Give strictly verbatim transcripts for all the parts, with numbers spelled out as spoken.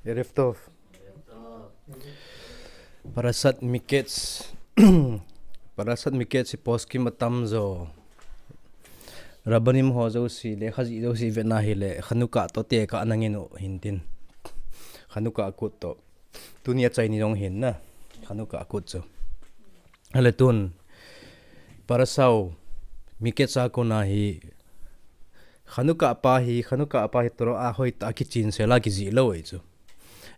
ערב טוב. פרשת מקץ. פרשת מקץ hi poskim atam jo. Rabbanim ho jouse, lekha jih jouse vetna hile, Chanukah toh tekah ana ngin u hintin. Chanukah kut toh. Tuni achaini jong hin na. Chanukah kut chu. Ale tun, parasha u, Miketz a kona hi, Chanukah pa hi, Chanukah pa hi Torah a hoitah a kichensel a kijih lou ahi chu.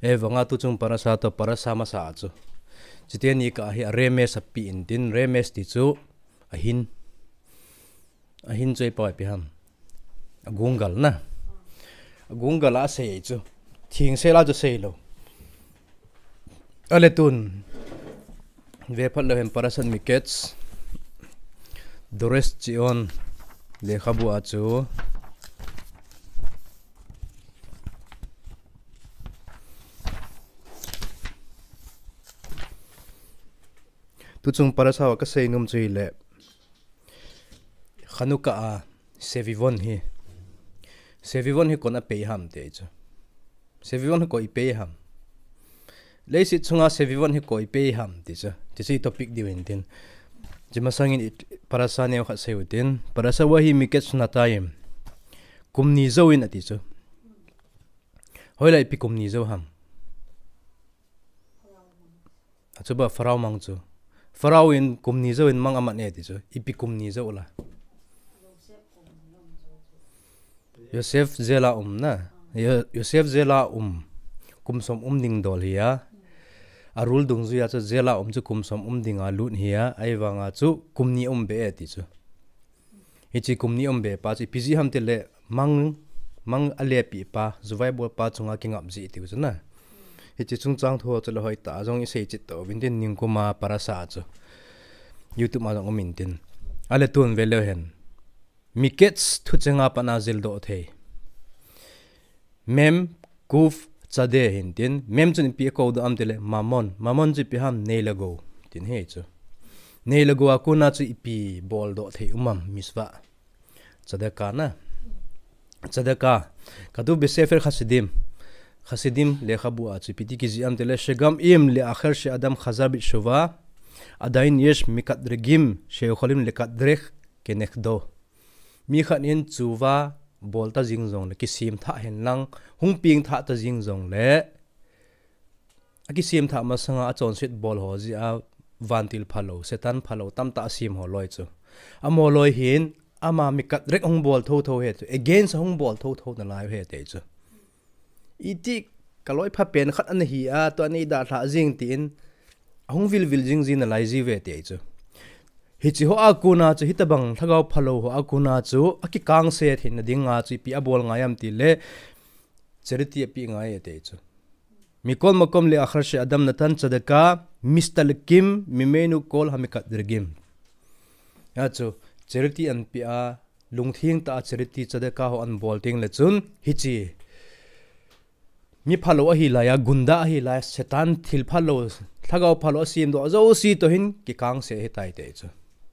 Ahivanga tuchung parasha toh parasha masa chu. Chuteni kah hi a remez apeh intin, remez ti chu ahin. Ahin chu ipi ipi ham. Agungal na. Agungal a asei chu. Thengsel a chu seilou. Ale tun. Ve phat leu hen Parashat Miketz. Dores Tzion. Lekhabu a chu. Tuchung parasha a kasei nom chu hile. Chanukah a Sevivon hi. Sevivon hi koin apei ham ti chu. Sevivon hi koi pei ham. Leiset chunga Sevivon hi koi pei ham ti chu. Ti chu i topic diu hintin. Chi masangin i parasha neo khat sei utin. Parasha vahi Miketz shnatayim. Kum ni jouvin ati chu. Hoilai ipi kum ni jou ham. Achu ba Pharaoh mang chu. Pharaoh in kum ni jouvin mang aman e ti chu. Ipi kum ni jou la. Yosef jail a um na. Yo-, Yosef jail a um. Kum som um ding dol hi a. A rule dungjuia chu jail a um chu kum som um ding a lut hi a. Ahivanga chu kum ni um be e ti chu. Hichi kum ni um be pa chu ipi jeh ham tile mang, mang alepeh pa, juvai bol pa chunga kingap jeh tiu chu na. Hichi chungchang thu chu le hoitah a jong isei chit to vintin ningkum a parasha chu. YouTube a jong um intin. Ale tun ve leu hen. Miketz thucheng a pat a jildoh thei. Mem, Kuf, Tzade hintin. Mem chun ipi akou doh am tile Mammon. Mammon chu ipi ham nei le gou. Tin hi chu. Nei le gou a kona chu ipi boldoh thei um am mitzvah. Tzedakah na. Tzedakah. Katuv be Sefer Chassidim. Chassidim lekhabu a chu ipi ti kijih am tile. Shegam im le'acher she'adam chazar betshuva. Adayin yesh mekadregim she'yochelim lekadreg kenegdo. Mi khat in tshuva bol ta jing jongle, kisem tha hen lang, hung peng tha ta jing jongle, akisem tha masanga achonset bol ho jeh a vantil phalou, Satan phalou, tamtah asem ho loi chu. Amaho loi hin, ama mekadreg hung bol thotho ahi chu, against hung bol thotho nalai ahi ti chu. Iti kaloi phapen khat ana hi a, tua nei dalha jing tin, ahung vilvil jing jing nalai jiuve ti chu. Hichi ho a kona chu, hitabang lhagao phalou ho a kona chu, akikangse theina dinga chu, ipi abol ngai am tile, charity ape ngai e ti chu. Mikol makom le'acher she'adam natan tzedakah, mistalkim mimenu kol hamekadregim. Hia chu, charity anpe a, lungtheng tah a charity tzedakah ho anbol tengle chun, hichi. Mi phalou ahi laiya, gunda ahi laiya, Satan thil phalou, lhagao phalou asemdoh jouse toh hin kikangse ahitai ti chu.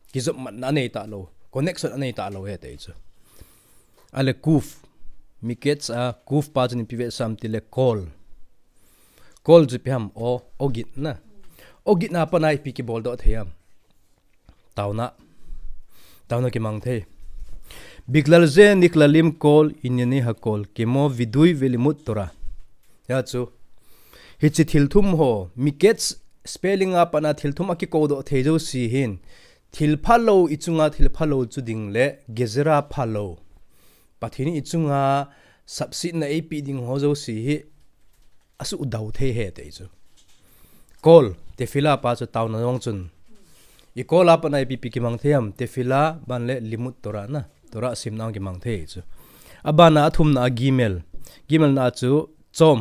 Kijopmatna anei talou, connection anei talou ahi ti chu. Ale Kuf, Miketz a Kuf pa chun ipi vetsah am tile kol. Kol chu ipi ham, o, ogin na. Ogin a pat a ipi kiboldoh thei am. Taona. Taona kimang thei. Bigdal ze niklalim kol inyani hakol kemo vidui velimud Torah. Hia chu. Hichi thil thum ho, Miketz spelling a pat a thil thum akikou doh thei jouse hin. Thil phalou ichunga thil phalou chu ding le, gezerah phalou. Pathen in ichunga sapsetna eipeh ding ho jouse hi. Asuhdou thei ahi ti chu. Kol, tefillah pa chu taona jong chun. I kol a pat a ipi ipi kimang thei am, tefillah ban le limud Torah na. Torah simna kimang thei chu. Abana athumna a gimel. Gimel na chu tzom.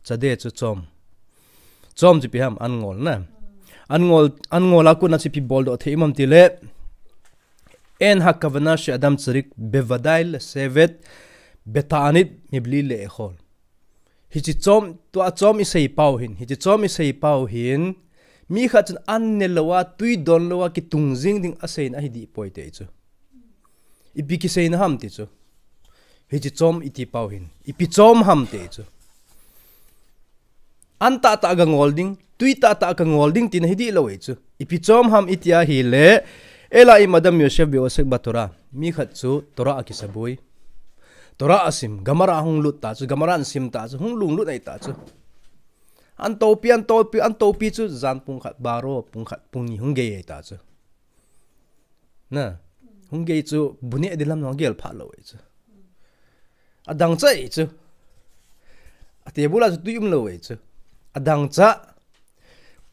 Tzade chu tzom. Tzom chu ipi ham, an ngol na. An ngol, an ngol a kona chu ipi boldoh thei um am tile. En hakavana she'adam tzarich bevadai lesevet beta'anit mibli le'echol. Hichi tzom, tua tzom isei pau hin, hichi tzom isei pau hin, mi khat chun an nelou a, tui donlou a, kitung jing ding aseina ahi dih poi ti chu. Ipi kiseina ham ti chu. Hichi tzom iti pau hin, ipi tzom ham ti chu. An tahtah ka ngol ding, tui tahtah ka ngol ding tina hi dihlou e chu. Ipi chom ham iti ahile, Elohim Adam Yosef Ve'osek BaTorah. Mi khat chu Torah a kisabui. Torah a sim, Gemara hung lut ta chu, Gemara an sim ta chu, hung lunglut ahi ta chu. An topi, an topi, an topi chu, jan pung khat baro, pung khat, pung ni hung gei ahi ta chu. Na, hung gei chu, bu neh ding lam jong gel phalou e chu. Adang cha e chu. A table a chu tui umlou e chu. Adang cha.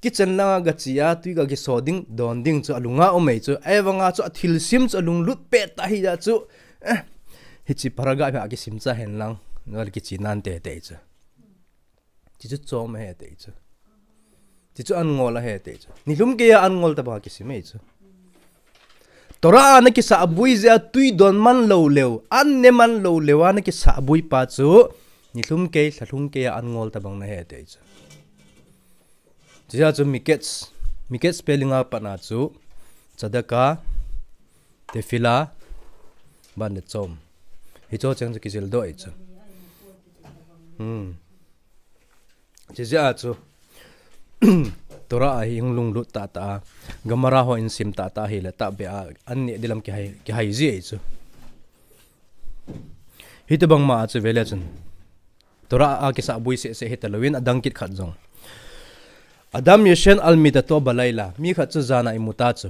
Kitchen langa gache a, tui ga kiso ding, don ding chu alunga um e chu. Ahivanga chu athilsim chu alunglut pet ahi a chu. Eh, hiche paragraph hi akisim cha hen lang. Ngal kiche nan tete chu. Hichu chom ahi ti chu. Hichu an ngol ahi ti chu. Nilhum keiya an ngol tabang kisim e chu. Torah a na kisabui jeh a tui don man lou leu, an ne man lou leu a na kisabui pa chu, nilhum kei, lhalhum keiya an ngol tabang nahi ti chu. Chujeh a chu miketz, miketz spelling a pat na chu, tzedakah, tefillah, ban le chom. Hicho cheng chu kijil doh e chu. Hmm. Chujeh a chu, Torah a hi hung lunglut tahtah a, Gemara ho in sim tahtah ahile tahbeh a, an neh ding lam kihai, kihai ji e chu. Hitobang ma a chu vele chun. Torah a kisabui seh seh hita louvin adang kit khat jong. Adam yashen al mitato balayla. Mi khat chu jan a imu ta chu.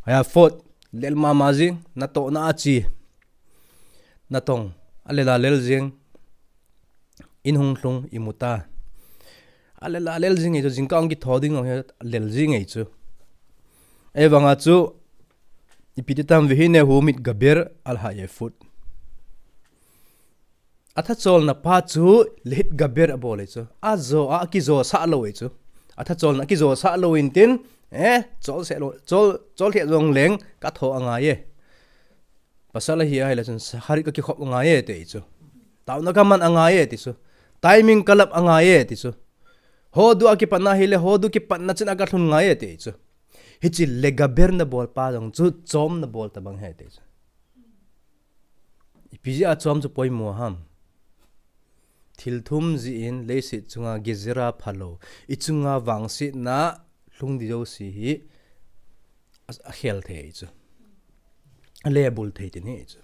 Aya fot, lel mama jing, natoh na a che. Natong, alel alel jing. In hung lhung imu ta. Alel alel jing e chu, jingkah hung kitho ding jong hi alel jing e chu. Ahivanga chu, ipi ti tam vehi ne hu mit gaber al ha ye fut. Atha cholna pa chu lehit gaber abol e chu. Ajo a kijo sah lou e chu. Atha cholna kijo sah lou in tin, eh, chol seh lou, chol, chol thei jong leng ka tho angai e. Pasal ahi ahile chun saharit ka kikhop angai e ti chu. Taona ka man angai e ti chu. Timing ka lap angai e ti chu. Hodu a kipatna hile, hodu kipatna chin a ka lhun ngai e ti chu. Hiche le gaber na bol pa jong chu chom na bol tabang ahi ti chu. Ipi jeh a chom chu poimo ham. Thil thum jeh in leiset chunga gezerah phalou. I chunga vangsetna lhung ding jouse hi a, akhel thei chu. Alebul thei tin hi chu.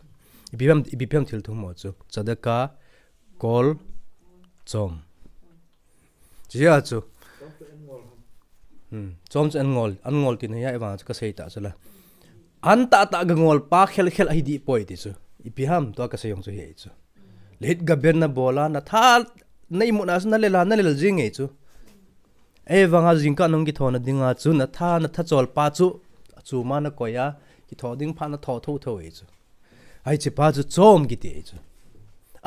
Ipi phem, ipi phem thil thum mo chu. Tzedakah, kol, chom. Chujeh a chu. Hmm. Chom chu an ngol, an ngol tin hi ahivang chu ka sei ta chu la. An tahtah ka ngol pa khel khel ahi dih poi ti chu. Ipi ham tua ka sei jong chu hi chu. Lehit gaber na bol a, na tha, na imut na chu na lel a, na lel jing e chu. Ahivanga jingkah nung kithona dinga chu, na tha, na tha chol pa chu, chu ma na koi a, kitho ding phat na tho tho tho e chu. Hiche pa chu chom kiti e chu.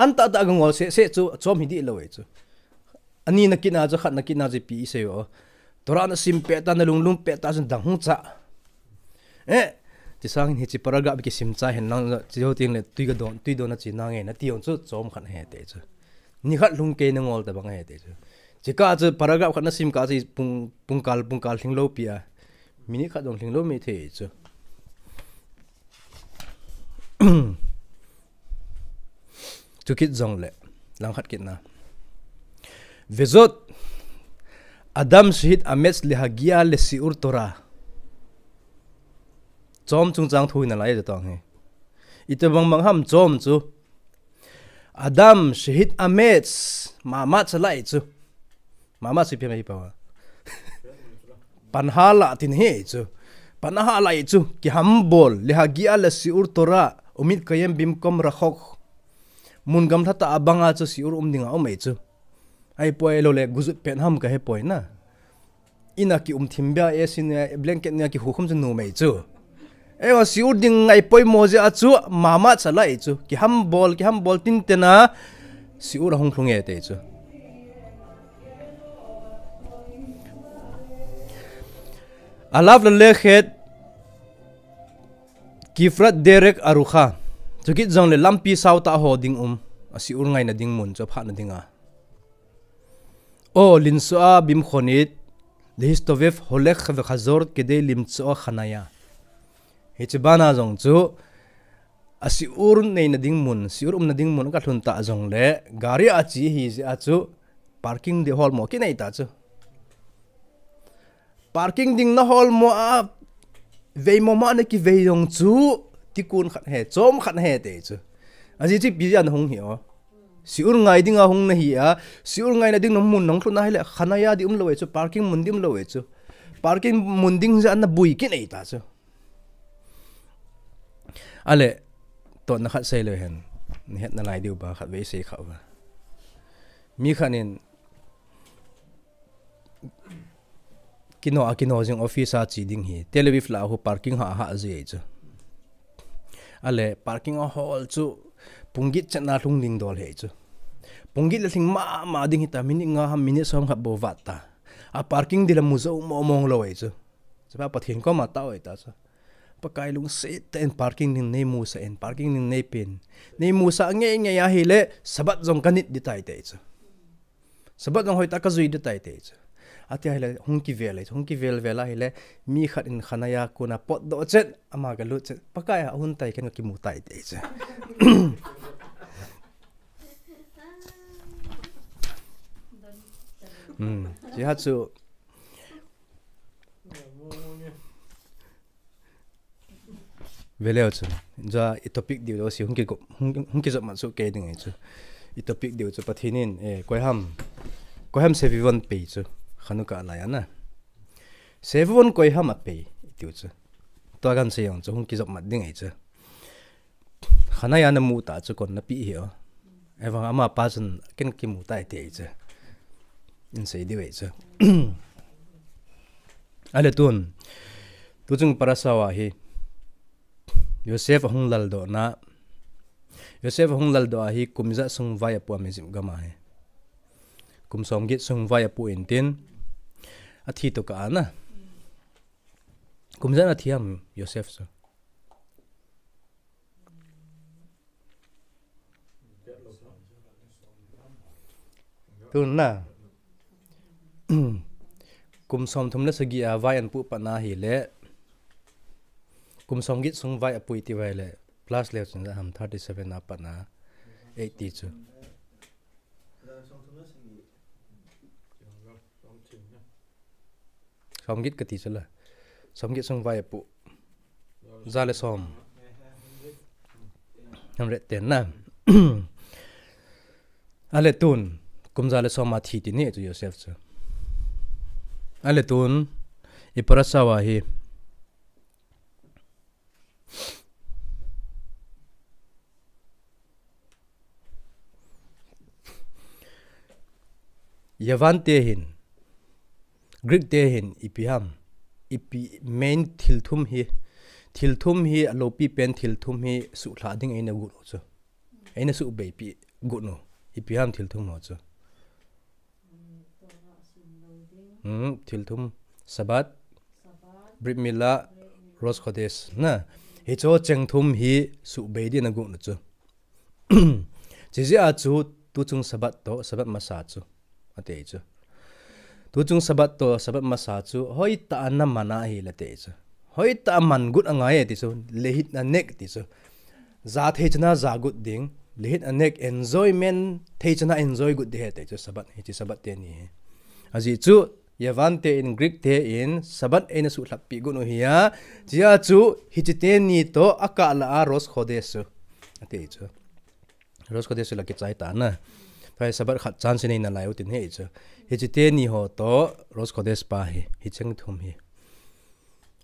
An tahtah ka ngol seh seh chu, chom hi dih lou e chu. Ani na kit na chu, khat na kit na chu ipi isei o. Torah na sim pet ta, na lung lung pet ta chun dang hung cha. Eh, ti sangin hiche paragraph kisim cha hen lang, chi ho tin le tui ka don, tui don na chi na nge na ti jong chu chom khat ahi ti chu. Ni khat lhung kei na ngol tabang ahi ti chu. Chikah chu paragraph khat na sim kah chu pung, pung kal, pung kal lhing lou pi a. Minute khat jong lhing lou mai thei chu. Chukit jongle, langkhat kit na. Vezot, Adam shehit ametz lehagia lesiur Torah. Chom chungchang thu hi nalai e tong hi. Itobang bang ham chom chu. Adam shehit ametz, mamat chalai chu. Mamat chu ipi ham ipi ham. Pan hala tin hi chu. Pan hala chu. Kihambol, lehagia lesiur Torah, umitkayem bimkom rachok. Mun gamla tah a banga chu siur um dinga um e chu. Ahipoi lou le gujut pen ham kahe poi na. Ina kium thim bia, A C nia, blanket nia kihu khum chu nom e chu. Eiho siur ding ngai poimo jeh a chu, mamat chalai chu. Kihambol, kihambol tin tena, siur ahung lhung e ti chu. Alav lalekhet, kivrat derek arucha. Chukit jongle lampi sao tah a ho ding um. Asiur ngaina ding mun chu aphat na dinga. O, linsua bimkhonit, lehistovev holech vechazor kedei limtsoa chanaya. Hiche bana jong chu, asiur neina ding mun, siur umna ding mun ka lhun ta jongle, gari a che hi jeh a chu, Parking ding holmo kinei ta chu. Parking ding na holmo a, veimo ma na kivei jong chu, tikun khat he, chom khat he te chu. Ajeh chu ipi jeh a na hung hi o. Siul ngai ding a hung na hi a, siul ngai na ding na mun nang lhun a hile, khanaya ding umlou e chu, parking mun ding umlou e chu. Parking mun ding jeh a na bui kinei ta chu. Ale, totna khat sei leu hen, na het nalai diu ba, khat vei sei kha uva. Mi khat in, kino a kino jing office a che ding hi, Tel Aviv lah a hu parking ha ha ji chu. Ale, parking a hol chu, pung get chan a lhung ding dol he chu. Pung get le lhing mama ding hita, minute nga ham, minute som khat bou vat ta. A parking ding la mu jou mong mong lou he chu. Chapa Pathen koma tao e ta chu. Pakai lungset tah in parking ding nei musah in, parking ding nei pen. Nei musah ngei ngei a hile, Sabbath jong ka nit ding tai te chu. Sabbath jong hoitah ka jui ding tai te chu. Ati a hile, hung kivel e chu, hung kivel vel a hile, mi khat in khanaya kona potdoh chet, ama ka lut chet, Pakai a hun tai ken ka kimu tai te chu. Hmm. Chi ha chu, Veleu chu. Ja i topic diu lo si hung ki go, hung, hung kijop mat chu kei ding e chu. I topic diu chu Pathen in, eh, koi ham, koi ham sevivon pei chu. Chanukah lai a na. Sevivon koi ham a pei, tiu chu. Tua kan sei jong chu hung kijop mat ding e chu. Khanaya na mu ta chu kon na pi hi o. Evang ama pa chun ken kimu tai te chu. In sei diu e chu. Ale tun. Tu chung parasha a hi. Yosef ahung laldoh na. Yosef ahung laldoh a hi kum ijat sung vai apu a Egypt gam a hi. Kum som get sung vai apu intin. Athi to ka ana. Kum ijat a thi ham Yosef chu. Tun na. Kum som thum le sagi a vai an pu pat na hile. Kum som get sung vai apu iti vai le. Plus le chun ham thirty seven a pat na. Eighty chu. Som get kati chu la. Som get sung vai apu. Ja le som. Ham ret ten na. Ale tun. Kum ja le som a thi ti ni chu Yosef chu. Ale tun. I parasha a hi. Yavan te hin, Greek te hin, ipi ham, ipi main thil thum hi, thil thum hi, alopi pen thil thum hi, suhthla ding eina gu lo chu. Eina suhbeipi gu no, ipi ham thil thum ho chu. Hmm, thil thum, Sabbath, Brit Mila, Rosh Chodesh, na. Hicho cheng thum hi suhbei ding na gu no chu. Chijeh a chu tuchung Sabbath to, Sabbath masa chu. Ati chu. Tuchung Sabbath to, Sabbath masa chu. Hoitah a na man a hile ti chu. Hoitah a man gu a ngai ti chu. Lehit na nek ti chu. Ja thei chana ja gu ding. Lehit na nek enjoyment thei chana enjoy gu ding he ti chu. Sabbath, hichi Sabbath teni hi. Ajeh chu. Yavan te in Greek te in Sabbath eina suhlhap pi gu no hi a. Chijeh chu hichi teni to akah la a Rosh Chodesh chu. Ati chu. Rosh Chodesh chu la kichai ta na. Pai Sabbath khat chance nei nalai u tin he chu. Hichi teni ho to Rosh Chodesh pa hi. Hicheng thum hi.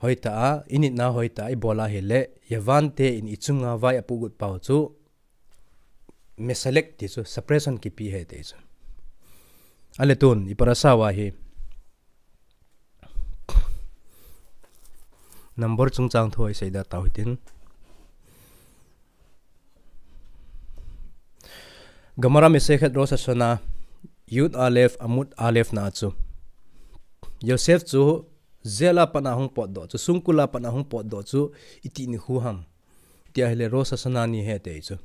Hoitah a, init na hoitah a, ibol a hile. Yavan te in ichunga vai apu gu pau chu. Mesalek ti chu, suppression kipi he ti chu. Ale tun, i parasha a hi. Number chungchang thu a i sei da tau hitin. Gemara Masechet Rosh Hashanah, Yud Aleph, Amud Aleph na chu. Yosef chu, jail a pat a hung potdoh chu, sungkul a pat a hung potdoh chu, iti ni khu ham. Tia hile Rosh Hashanah ni he ti chu.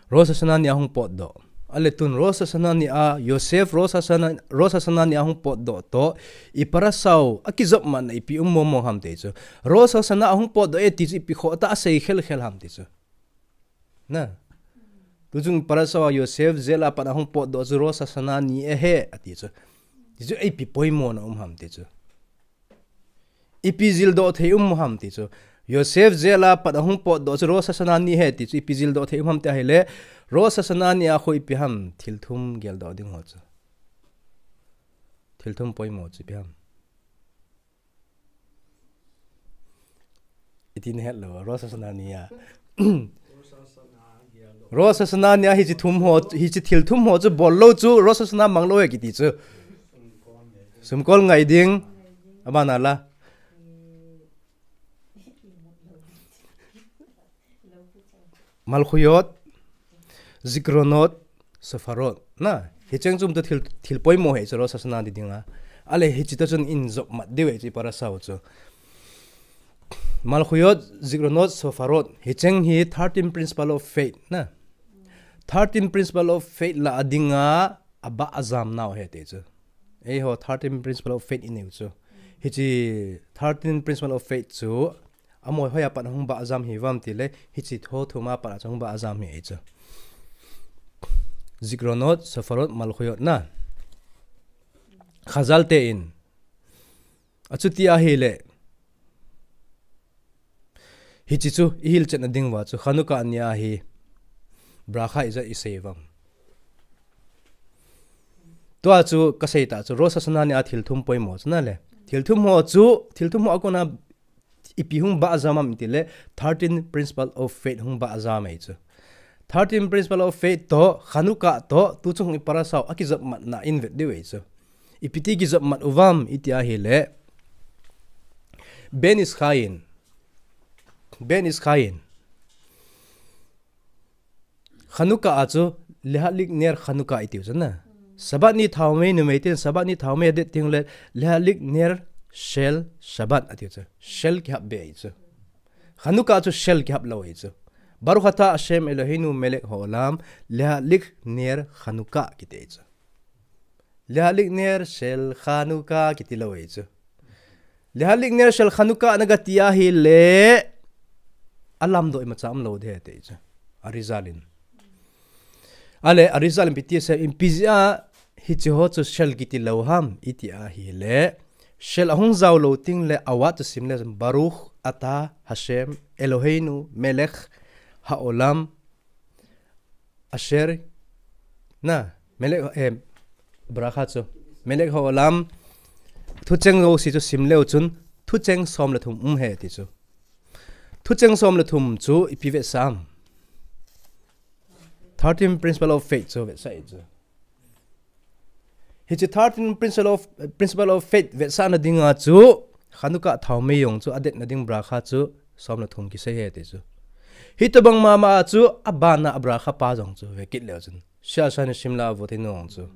Rosh Hashanah ni a hung potdoh. Ale tun Rosh Hashanah ni a, Yosef Rosh Hashanah, Rosh Hashanah ni a hung potdoh to, i parasha a kijop man na ipi um mong mong ham ti chu. Rosh Hashanah a hung potdoh e ti chu ipi khoh tah a sei khel khel ham ti chu. Na. Tuchung parasha a Yosef jail a pat ahung potdoh chu Rosh Hashanah ni ahi ati chu. Ti chu ipi poimona um ham ti chu. Ipi jildoh thei um ham ti chu. Yosef jail a pat ahung potdoh chu Rosh Hashanah ni ahi ti chu ipi jildoh thei um ham ti ahile, Rosh Hashanah ni a khu ipi ham thil thum geldoh ding ho chu. Thil thum poimo chu ipi ham. Iti nahet lou, Rosh Hashanah ni a. Rosh Hashanah ni a hichi thum ho, hichi thil thum ho chu bol lou chu Rosh Hashanah mang lou ahi kiti chu. Sumkol ngai ding, abana la. Malchuyot, Zikronot, Sopharot. Na, hicheng chu umtah thil, thil poimo ahi chu Rosh Hashanah ni dinga. Ale hichi toh chun ijop mat diu ahi chu parasha u chu. Malchuyot, Zikronot, Sopharot. Hicheng hi thirteen principle of faith. Na. Thirteen principle of faith la a dinga abah ajam nau ahi ti chu. Eiho thirteen principle of faith inei u chu. Hichi thirteen principle of faith chu. Amaho hoiya pat ahung bah ajam hiuvam tile, hichi thil thum a pat a chu ahung bah ajam ahi chu. Zikronot, Sopharot, Malchuyot na. Chazal te in. Achuti ahile. Hichi chu ihil chetna ding uva chu. Chanukah ni a hi. Bracha ijat isei uvam. Tua chu kasei ta chu. Rosh Hashanah ni a thil thum poimo chu na le. Thil thum ho chu, thil thum ho a kona ipi hung bah ajam ham tile, thirteen principle of faith hung bah ajam ahi chu. Thirteen principle of faith toh, Chanukah toh, tuchung i parasha u akijop matna in vet diu ahi chu. Ipi ti kijop mat uvam iti ahile. Ben Ish Chai in. Ben Ish Chai in. Chanukah a chu, Lehadlik Ner Chanukah itiu chu na. Shabbat ni thaomei numei tin, Shabbat ni thaomei adet ting le, Lehadlik Ner Shel Shabbat atiu chu. Shel kihap be ahi chu. Chanukah chu shel kihap lou ahi chu. Baruch atah Hashem Eloheinu melech haolam, Lehadlik Ner Chanukah kiti ahi chu. Lehadlik Ner Shel Chanukah kiti lou ahi chu. Lehadlik Ner Shel Chanukah naga ti ahile, alamdoh imacha umlou ding ahi ti chu. Arizal in. Ale, Arizal in ipi ti asei, ipi jeh a hichi ho chu shel kiti lou ham, iti ahile. Shel ahung jao lou ting le, awat chu sim le, Baruch atah Hashem Eloheinu melech haolam, Asher, na, melech, eh, bracha chu. Melech haolam, thucheng jouse chu sim leu chun, thucheng som le thum um ahi ti chu. Thucheng som le thum chu ipi vetsah am. Thirteen principle of faith chu vetsah ahi chu. Hichi thirteen principle of, principle of faith vetsahna dinga chu, Chanukah thaomei jong chu, adetna ding bracha chu, som le thum kisei ahi ti chu. Hitobang mama chu, abana a bracha pa jong chu, vekit leu chun. Shir Hashanah Shemla Avotenu jong chu,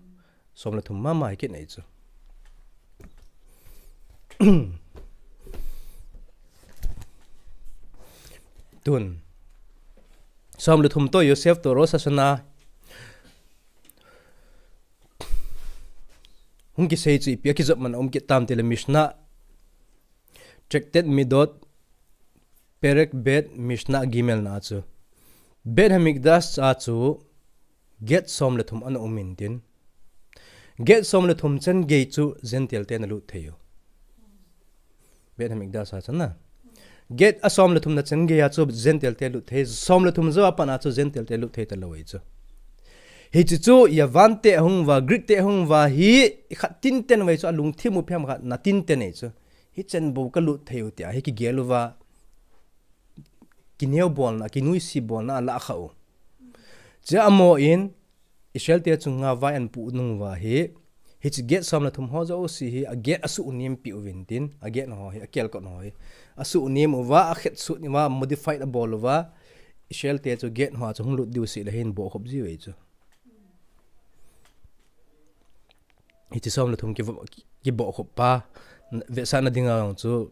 som le thum mama hi kit ahi chu. Tun. Som le thum toh, Yosef toh, Rosh Hashanah. Hung kisei chu ipi a kijop man um kit tam tile Mishnah, Tractate Midot, Perek Bet, Mishnah Gimel na chu. Bet Hamikdash a chu, gate som le thum ana um intin. Gate som le thum chengei chu Gentile te na lut thei u. Bet Hamikdash a chu na. Gate a som le thum na chengei a chu Gentile te lut thei, som le thum jou a pat a chu Gentile te lut thei talou ahi chu. Hichi chu Yavan te ahung uva, Greek te ahung uva hi, khat tinten uva hi chu alungthim u phiam khat na tinten ahi chu. Hichen bou ka lut thei u tia hi kigel uva. Kineo bolna, kinuisi bolna ala kha u. Chea amaho in, Israel te chunga vai ahin puh nung uva hi, hichi gate som le thum ho jouse hi, a gate asuh nem pi uvin tin, a gate ho hi, a kelkot ho hi. Asuh nem uva, a khet sut uva, modified abol uva, Israel te chu gate ho a chu hung lut diu seh le hin bohkhop jiu ahi chu. Hichi som le thum kibohkhop pa, vetsahna dinga jong chu,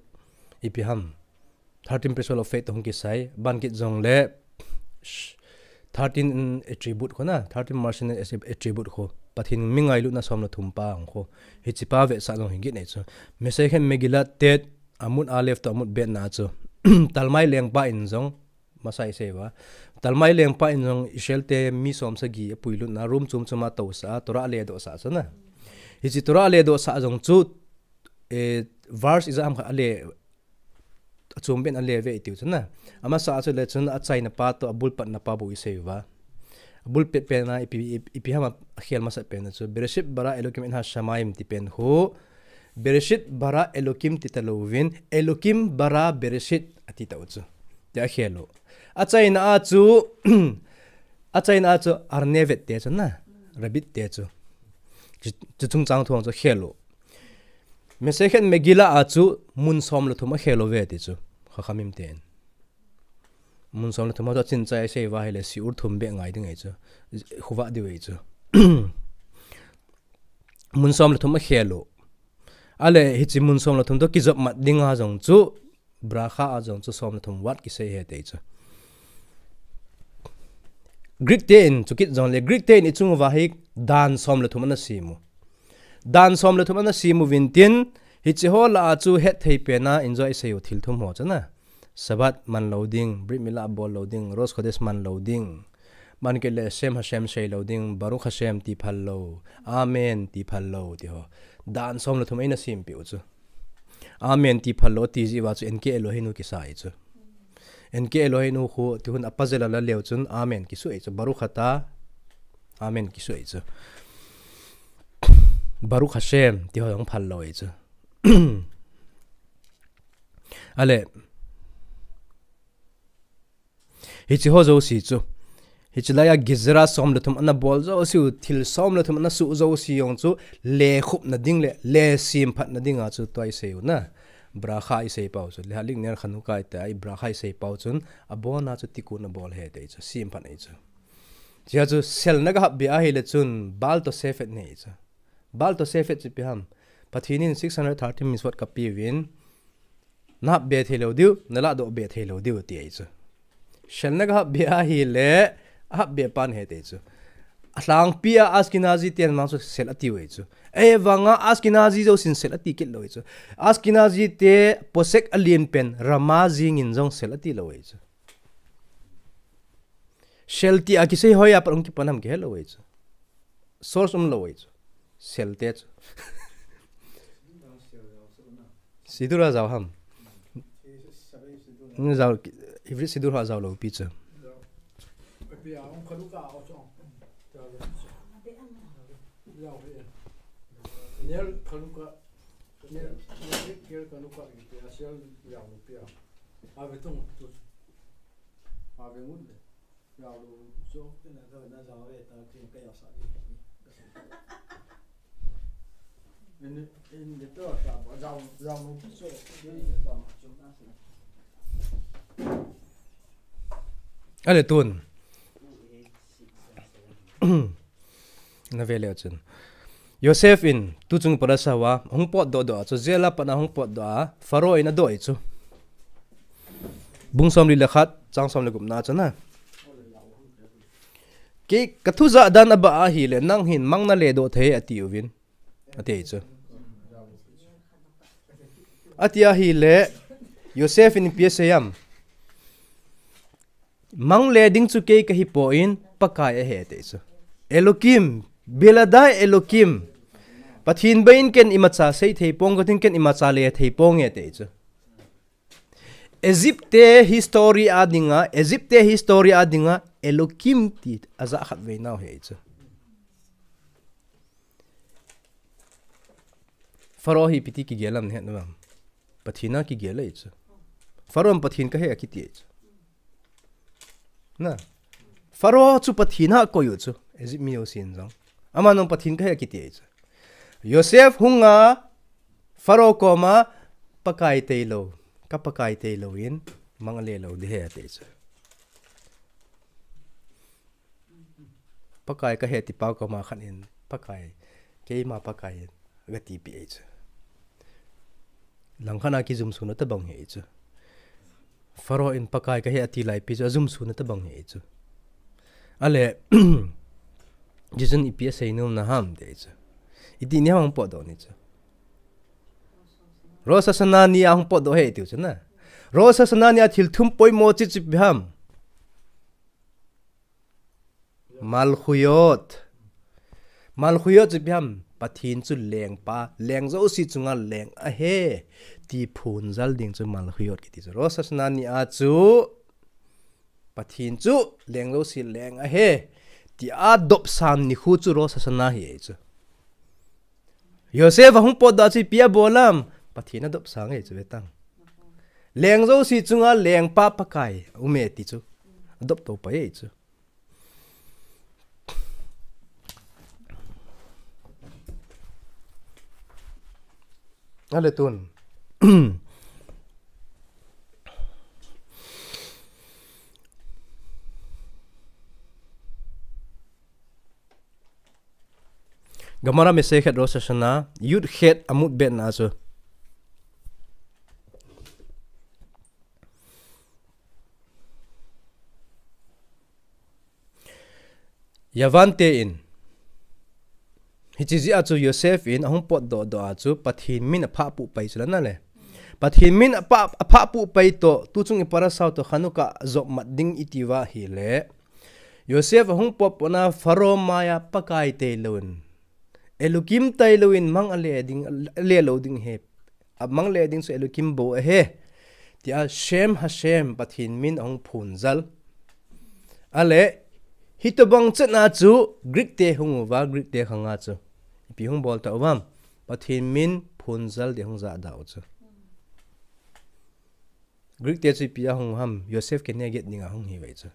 ipi ham. Thirteen principle of faith toh hung kisai, ban kit jong le, thirteen attribute khu na, thirteen mercenary attribute khu, Pathen mi ngailutna som le thum pa jong khu, hichi pa vetsah jong hi kit ahi chu. Masechet Megillah Tet, Amud Aleph toh Amud Bet na chu, Talmai lengpa in jong, masa isei uva. Talmai lengpa in jong Israel te mi som sagi apuilut na room chom chom a tousah a, Torah aledoh sah chu na. Hiche Torah aledoh sah jong chu, eh, verse ijat ham khat ale, achom ben ale ve itiu chu na. Amasa chu le chun achaina pa toh abulpatna pa bou isei uva. Abulpet pen a ipi, ipi, ipi ham akhel masat pen a chu. Bereshit bara Elokim et hashamayim ti pen khu. Bereshit bara Elokim ti talouvin, Elokim bara Bereshit ati tau chu. Ti akhel u. Achaina a chu, achaina a chu Arnevet te chu na, Rabbit te chu. Chu, chu chungchang thu chu khel u. Masechet Megillah a chu mun som le thum akhel uve ti chu. Chachamim ten. Mun som le thum a chu achin chai asei uva ahile shiur thum beh ngai ding ahi chu. Khovah diu ahi chu. Mun som le thum akhel u. Ale hiche mun som le thum toh kijop mat ding a jong chu, bracha a jong chu som le thum word kisei ahi ti chu. Greek te in, chukit jong le Greek te in ichung uva hi dan som le thum ana sem u. Dan som le thum ana sem uvin tin, hiche ho lah a chu hetthei pen a enjoy isei u thil thum ho chu na. Shabbat man lou ding, Brit Milah bol lou ding, Rosh Khodesh man lou ding. Aban kit le Shem Hashem sei lou ding, Baruch Hashem ti phal lou, Amen ti phal lou ti ho. Dan som le thum eina sempeh u chu. Amen ti phal lou ti jeh uva chu N K Eloheinu kisa ahi chu. N K Eloheinu khu ti hun a puzzle ala leu chun Amen kisu ahi chu. Baruch ata Amen kisu ahi chu. Baruch Hashem ti ho jong phal lou ahi chu. Ale. Hiche ho jouse chu. Hiche lai a Gezerah som le thum ana bol jouse u, thil som le thum ana suh jouse jong chu, le khupna ding le, le semphatna ding a chu tua isei u na. Bracha isei pau chu. Lehatlik ner Chanukah ita i bracha isei pau chun, abon a chu tikkun abol ahi ti chu, semphat ahi chu. Chea chu, selna gahap beh ahile chun, Baal Tosefet nei chu. Baal Tosefet chu ipi ham. Pathen in six hundred thirteen mitzvot kapeh uvin. Nahap be thei lou diu, nalahdoh be thei lou diu ti ahi chu. Selna gahap beh ahile, ahap beh pan ahi ti chu. Alhangpi a Ashkenazi ten vang chu sel ati u ahi chu. Ahivanga Ashkenazi jousen sel ati kit lou ahi chu. Ashkenazi te posek alen pen Rama jeng in jong sel ati lou ahi chu. Sel ti a kisei hoi a pat hung kipan ham kihe lou ahi chu. Source um lou ahi chu. Sel te chu. Siddur a jao ham. Ni jao, Ivrit Siddur a jao lou pi chu. Ale tun. Na ve leu chun. Yosef in, tuchung parasha uva, hung potdoh doh a chu, jail a pat a hung potdoh a, Pharaoh in adoh ahi chu. Bung somli le khat, chang som le gup na chu na. Kei, ka thujah dan abah ahile, nang hin mang naledoh thei ati uvin. Ati ahi chu. Ati ahile, Yosef in ipi asei em. Mang le ding chu kei kahi poi, Pakai ahi ati chu. Elokim, Biladai Elokim. Pathen bangin ken imacha sei thei pong, ka ding ken imacha le thei pong e ati chu. Egypt te history a dinga, Egypt te history a dinga, Elokim ti ajah khat vei nau ahi chu. Pharaoh hi ipi ti kigel em nahet uvem. Pathen a kigel ahi chu. Pharaoh in Pathen kahi akiti ahi chu. Na. Pharaoh chu Pathen a akoi u chu. Egypt mi jousen jong. Aman jong Pathen kahi akiti ahi chu. Yosef hung a Pharaoh koma Pakai tei lou. Ka Pakai tei lou in mang ale lou ding ahi ati chu. Pakai kahi ati pa koma khat in, Pakai, keima Pakai in, aga tipeh ahi chu. Langkhat a kijumsuna tabang ahi chu. Pharaoh in Pakai kahi ati lai pi chu, ajumsuna tabang ahi chu. Ale, hichun ipi asei nom na ham ati chu. Iti ni ham hung potdoh ni chu. Rosh Hashanah ni a hung potdoh ahi tiu chu na. Rosh Hashanah ni a thil thum poimo chu chu ipi ham. Malchuyot. Malchuyot chu ipi ham? Pathen chu lengpa, leng jouse chunga leng ahi, ti phonjal ding chu Malchuyot kiti chu. Rosh Hashanah ni a chu Pathen chu leng jouse leng ahi, ti a dopsang nikho chu Rosh Hashanah hi ahi chu. Yosef ahung potdoh a chu ipi abol ham? Pathen adopsang ahi chu ve tang. Leng jouse chunga lengpa Pakai aume ti chu adopto pai ahi chu. Ale tun. Gemara Masechet Rosh Hashanah, Yud Chet Amud Bet na chu. Yavan te in. Hiche jeh a chu Yosef in ahung potdoh doh a chu Pathen min aphah puh pai chu la na le. Pathen min aphah, aphah puh pai toh, tuchung i parasha u toh Chanukah jop mat ding i ti uva ahile. Yosef ahung potpot na Pharaoh maiya Pakai tailouvin, Elokim tailouvin mang ale ding, ale lou ding ahi. Amang le ding chu Elokim bou ahi, tia Shem Hashem Pathen min ahung phonjal. Ale, hitobang chet na chu Greek te hung uva, Greek te khang a chu ipi hung bol tauvam? Pathen min phonjal ti hung jahda u chu. Greek te chu ipi a hung u ham? Yosef kineh get dinga hung hi uve chu.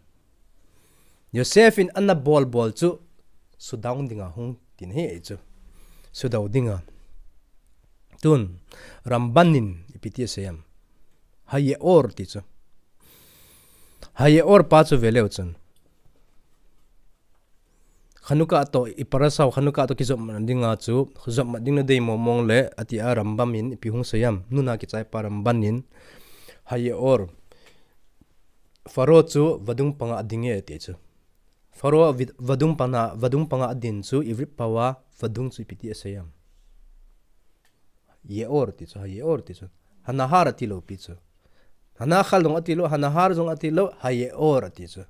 Yosef in ana bol bol chu sudown dinga hung tin ahi chu. Sudown dinga. Tun, Ramban in ipi ti asei ham? Hayeor ti chu. Hayeor pa chu ve leu chun. Chanukah toh, i parasha u Chanukah toh kijop mat dinga chu, jop mat ding nadei mong mong le, atia Rambam in ipi hung sei ham? Nun a kichai pa Ramban in, Hayeor. Pharaoh chu vadung panga ading e, ati chu. Pharaoh vi-, vadung panga, vadung panga adin chu, Ivrit pao a vadung chu ipi ti asei ham? Yeor ti chu, Hayeor ti chu. Hanahar ati lou pi chu. Hanachal jong ati lou, Hanahar jong ati lou, Hayeor ati chu.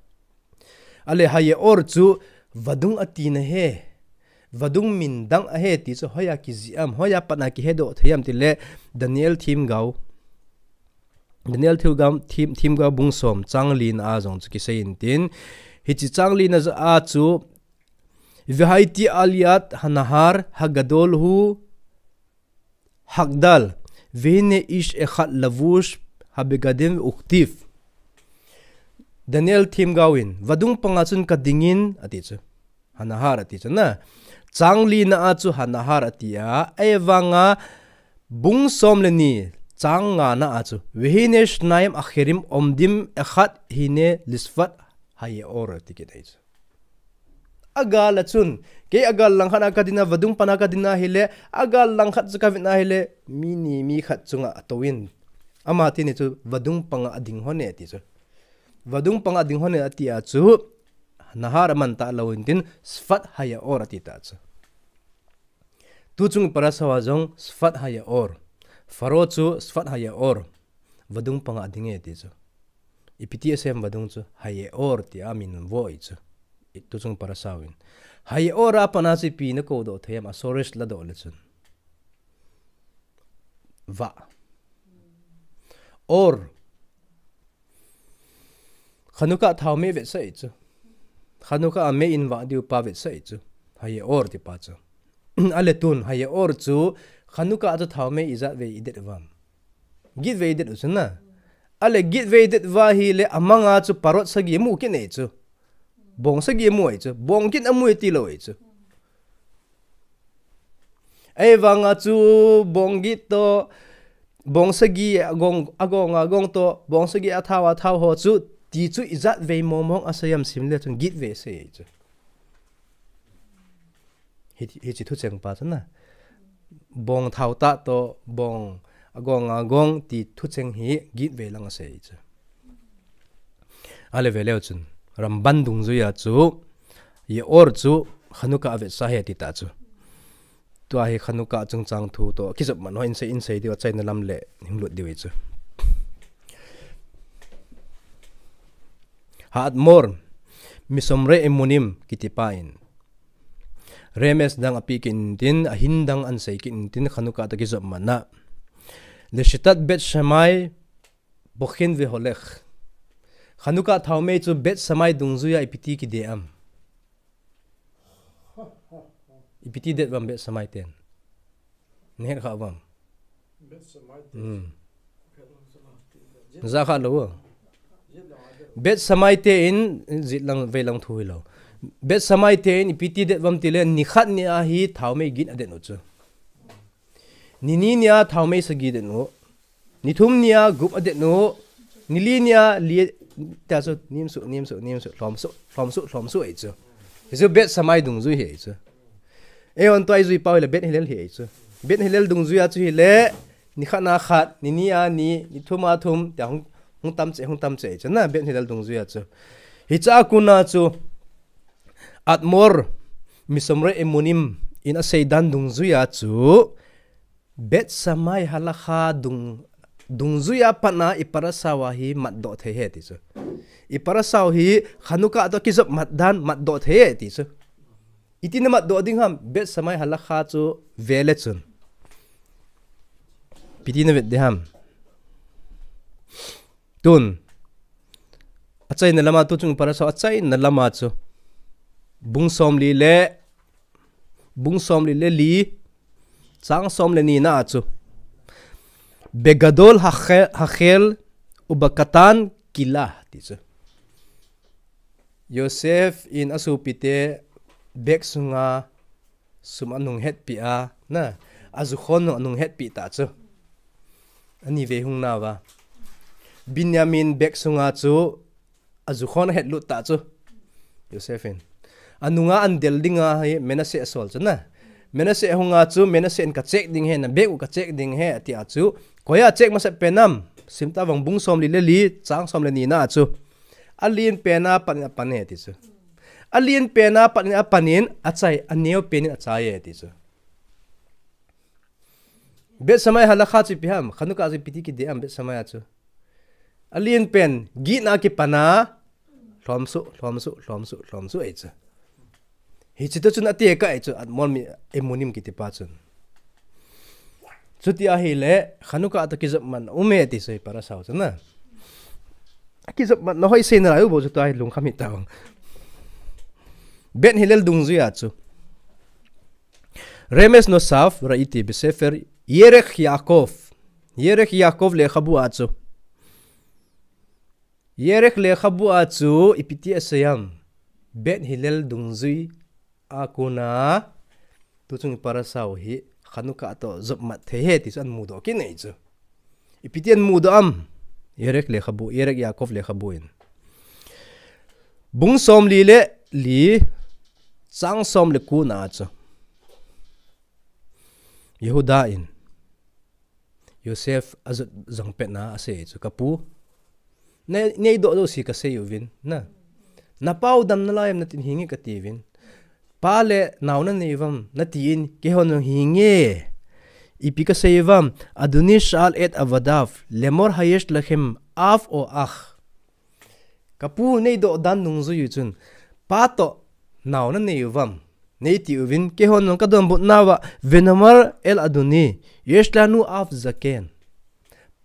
Ale Hayeor chu vadung ati na ahi. Vadung min dang ahi ti chu hoiya kijih ham, hoiya pat a kihedoh thei ham tile Daniel themgao. Daniel themgao, them, themgao bung som chang li na a jong chu kisei in tin. Hiche chang li na ja a chu Vehaiti al yad Hanahar hagadol hu Hagdal, vehine ish echad lavush habegadim ukhtiv. Daniel themgao in, vadung panga chun kadingin, ati chu. Hanahar ati chu na. Chang li na a chu Hanahar ati a, ahivanga bung som le ni, chang nga na a chu. Vehine shnaim acherim omdim echad hine lishvat Hayeor ati kit ahi chu. Agal a chun, kei agal langkhat a kadin a, vadung pana kadin a ahile, agal langkhat chu kavet na ahile, mi ni mi khat chunga atouvin. Ama tini chu vadung panga ading hon e ti chu. Vadung panga ading hon e ati a chu, Nahar aman talou in tin, Sfat Hayaor ati ta chu. Tuchung parasha a jong, Sfat Hayaor. Pharaoh chu Sfat Hayaor. Vadung panga ading e ti chu. Ipi ti asem vadung chu, Hayeor ti a min vo i chu. I tuchung parasha in. Hayeor a pana chu ipi na kodoh thei em, a source ladoh le chun. Va. Or. Chanukah thao me vetsah i chu. Chanukah a me in va diu pa vetsah i chu. Hayeor ti pa chu. Ale tun, Hayeor chu, Chanukah chu thao me ijat ve i det vam. Git ve i det u chu na. Ale git ve i det va ahile amanga chu parrot sagi mu kit nei chu. Bong sagi mu ai chu. Bong kit amu e ti lou ai chu. Ahivanga chu bong git toh, bong sagi agong, agong, agong toh, bong sagi athao, athao ho chu, ti chu ijat ve mong mong asei em sim le chun git ve sei ai chu. Hi, hichi thucheng pa chu na. Bong thao tah toh, bong agong agong ti thucheng hi git ve lang asei chu. Ale ve leu chun. Ramban dungjui a chu, Yeor chu Chanukah avetsah e ti ta chu. Tua hi Chanukah chungchang thu toh, kijop man ho in sei, in sei diu achaina lam le, hung lut diu chu. Ha'admor. Mishomrei Emunim kitipa in Remes dang api kit intin, ahin dang ahin sei kit intin, Chanukah toh kijop matna. Leshitat Bet Shammai Bochin Veholech. Chanukah thaomei chu Bet Shammai dungjuiya ipiti kide am? Ipiti det uvam Bet Shammai ten? Nahet kha uvam? Hmm. Naja kha lou uvam? Bet Shammai te in jet lang vei lang thu hilou. Bet Shammai te in ipiti det uvam tile, nikhat nia hi thaomei get adet u chu. Nini nia thaomei sagi adet u. Nithum nia gup adet u. Nili nia li, tia chu, nimsu, nimsu, nimsu, lhomsu, lhomsu, lhomsu ahi chu. Hichu Bet Shammai dungjui ahi chu. Eihon tua ijui pau hile Bet Hillel ahi chu. Bet Hillel dungjuiya chu hile, nikhat a khat, nini a ni, nithum a thum, tia hung, hung tam cheh, hung tam cheh ahi chu. Na Bet Hillel dungjuiya chu. Hichea kona chu, Admor, Mishomrei Emunim in asei dan dungjuiya chu, Bet Shammai Halacha dung, dungjuiya pat a i parasha u hi matdoh thei ahi ti chu. I parasha u hi Chanukah toh kijop mat dan matdoh thei ahi ti chu. Iti na matdoh ding ham, Bet Shammai Halacha chu vele chun. Ipiti na vet ding ham. Tun. Achaina lama tu chung parasha u achaina lama chu. Bung somli le, bung somli le li, chang som le ni na chu. Begadol hachel, hachel ubekatan kila ti chu. Yosef in asopite bag sunga sum anung hetpi a, na, ajukhon nung anung hetpi ta chu. Ani vei hung nauva. Benjamin bag sunga chu ajukhon ahetlut ta chu. Yosef in. Anunga andel dinga hi Manasseh asol chu na. Manasseh ahunga chu Manasseh in ka check ding ahi, na bag u ka check ding ahi, ati a chu. Koiya check masat pen am, sim tavang bung somli le li, chang som le ni na chu. Alen pen a pat in apan e ti chu. Alen pen a pat in apan in achai, aneo pen in achai e ti chu. Bet Shammai Halacha chu ipi ham, Chanukah chu ipiti kide am Bet Shammai a chu. Alen pen, get na kipan a, lhomsu, lhomsu, lhomsu, lhomsu ahi chu. Hiche toh chun atekah ahi chu, Admor mi Emunim kitipa chun. Chuti ahile, Chanukah toh kijop mat um e ti chu hi parasha u chu na. Kijop matna hoi sei nalai u bou chu tua hi lungkham hita vang. Bet Hillel dungjuiya chu. Remes Nosaf, Ra'iti Besefer, Yerech Yaakov. Yerech Yaakov lekhabu a chu. Yerech lekhabu a chu ipiti asei am. Bet Hillel dungjuiya kona, tu chung parasha u hi, Chanukah toh jop mat thei ahi ti chu ahin mudoh kit ahi chu. Ipiti ahin mudoh am. Yerech lekhabu, Yerech Yaakov lekhabu in. Bung somli le li, chang som le ko na chu. Yehuda in Yosef ajot jong pet na asei chu, ka pu. Nei, neidoh doh si kasei uvin, na. Na pau dam nalai am natin hinge kati uvin. Pa le nao nanei uvam, natin, keihon jong hinge. Ipi kasei uvam, Adoni sha'al et avadav, lemor hayesh lachem av o ach. Ka pu neidoh dan dungjui u chun, pa toh nao nanei uvam, neiti uvin, keihon jong kadonbut nauva, venomar el Adoni, yesh lanu av zaken.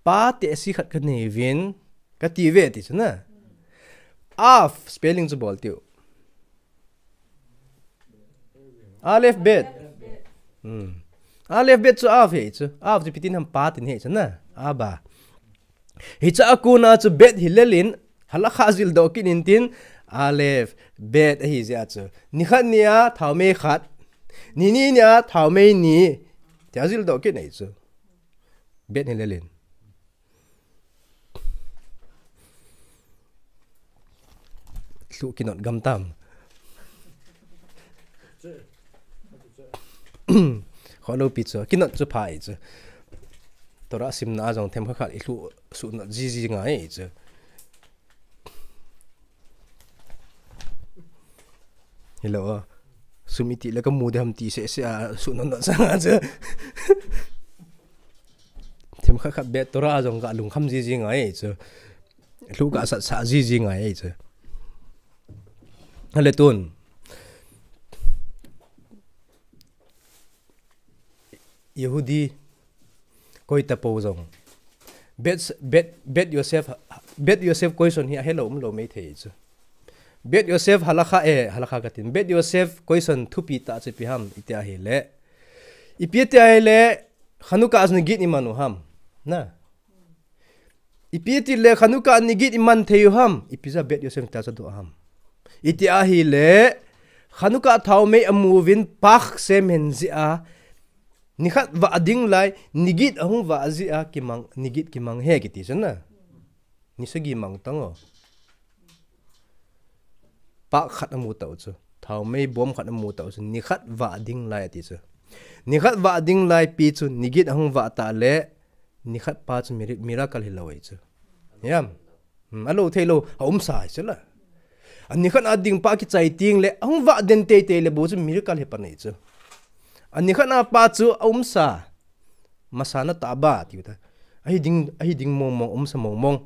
Pa tehsi khat kanei uvin, kati uve ti chu na. Av, spelling chu bol tiu. Aleph bet. Hmm. Aleph bet chu av ahi chu. Av chu ipi tin ham, pa tin ahi chu na. Abba. Hichea kona chu Bet Hillel in, Halacha jildoh kit intin, Aleph, Bet ahi jeh a chu. Nikhat nia thaomei khat. Nini nia thaomei ni. Tia jildoh kit ahi chu. Bet Hillel in. Lhuh kinot gam tam. Kholou pi chu, kinot chu pha ahi chu. Torah simna a jong themkhat khat i lhuh suhnot jiji ngai ahi chu. Hilou a. Sum iti le kamu ding ham ti seh seh a, suhnot not sang a chu. Themkhat khat bet Torah a jong kalungkham jiji ngai ahi chu. Lhuh kasat sah jiji ngai ahi chu. Hale tun. Yehudi koi ta po jong. Bet, bet, bet Yosef, bet Yosef question hi ahelo umlo mei thei chu. Bet Yosef halakha e, halakha katin. Bet Yosef question thupi tah chu ipi ham, iti ahile. Ipi iti ahile, Chanukah a nigit iman u ham. Na. Ipi iti le Chanukah a nigit iman thei u ham. Ipi jeh a bet Yosef ta chu adoh ham. Iti ahile, Chanukah thaomei amu uvin Pach Shemen jeh a, nikhat vah ding lai, nigit ahung vah jeh a, kimang, nigit kimang e kiti chu na. Ni sagi mang tang o. Pach khat amu tau chu. Thaomei bom khat amu tau chu. Nikhat vah ding lai ati chu. Nikhat vah ding lai pi chu. Nigit ahung vah ta le. Nikhat pa chu miri-, miracle hilou e chu. Hiam. Hmm, alo thei lou. Aumsa chu la. Anikhat a ding pa kichai ting le. Ahung vah den teitei le bou chu miracle hi pan e chu. Anikhat a pa chu aumsa. Masa na ta ba, tiu ta. Ahi ding, ahi ding mong mong, umsa mong mong.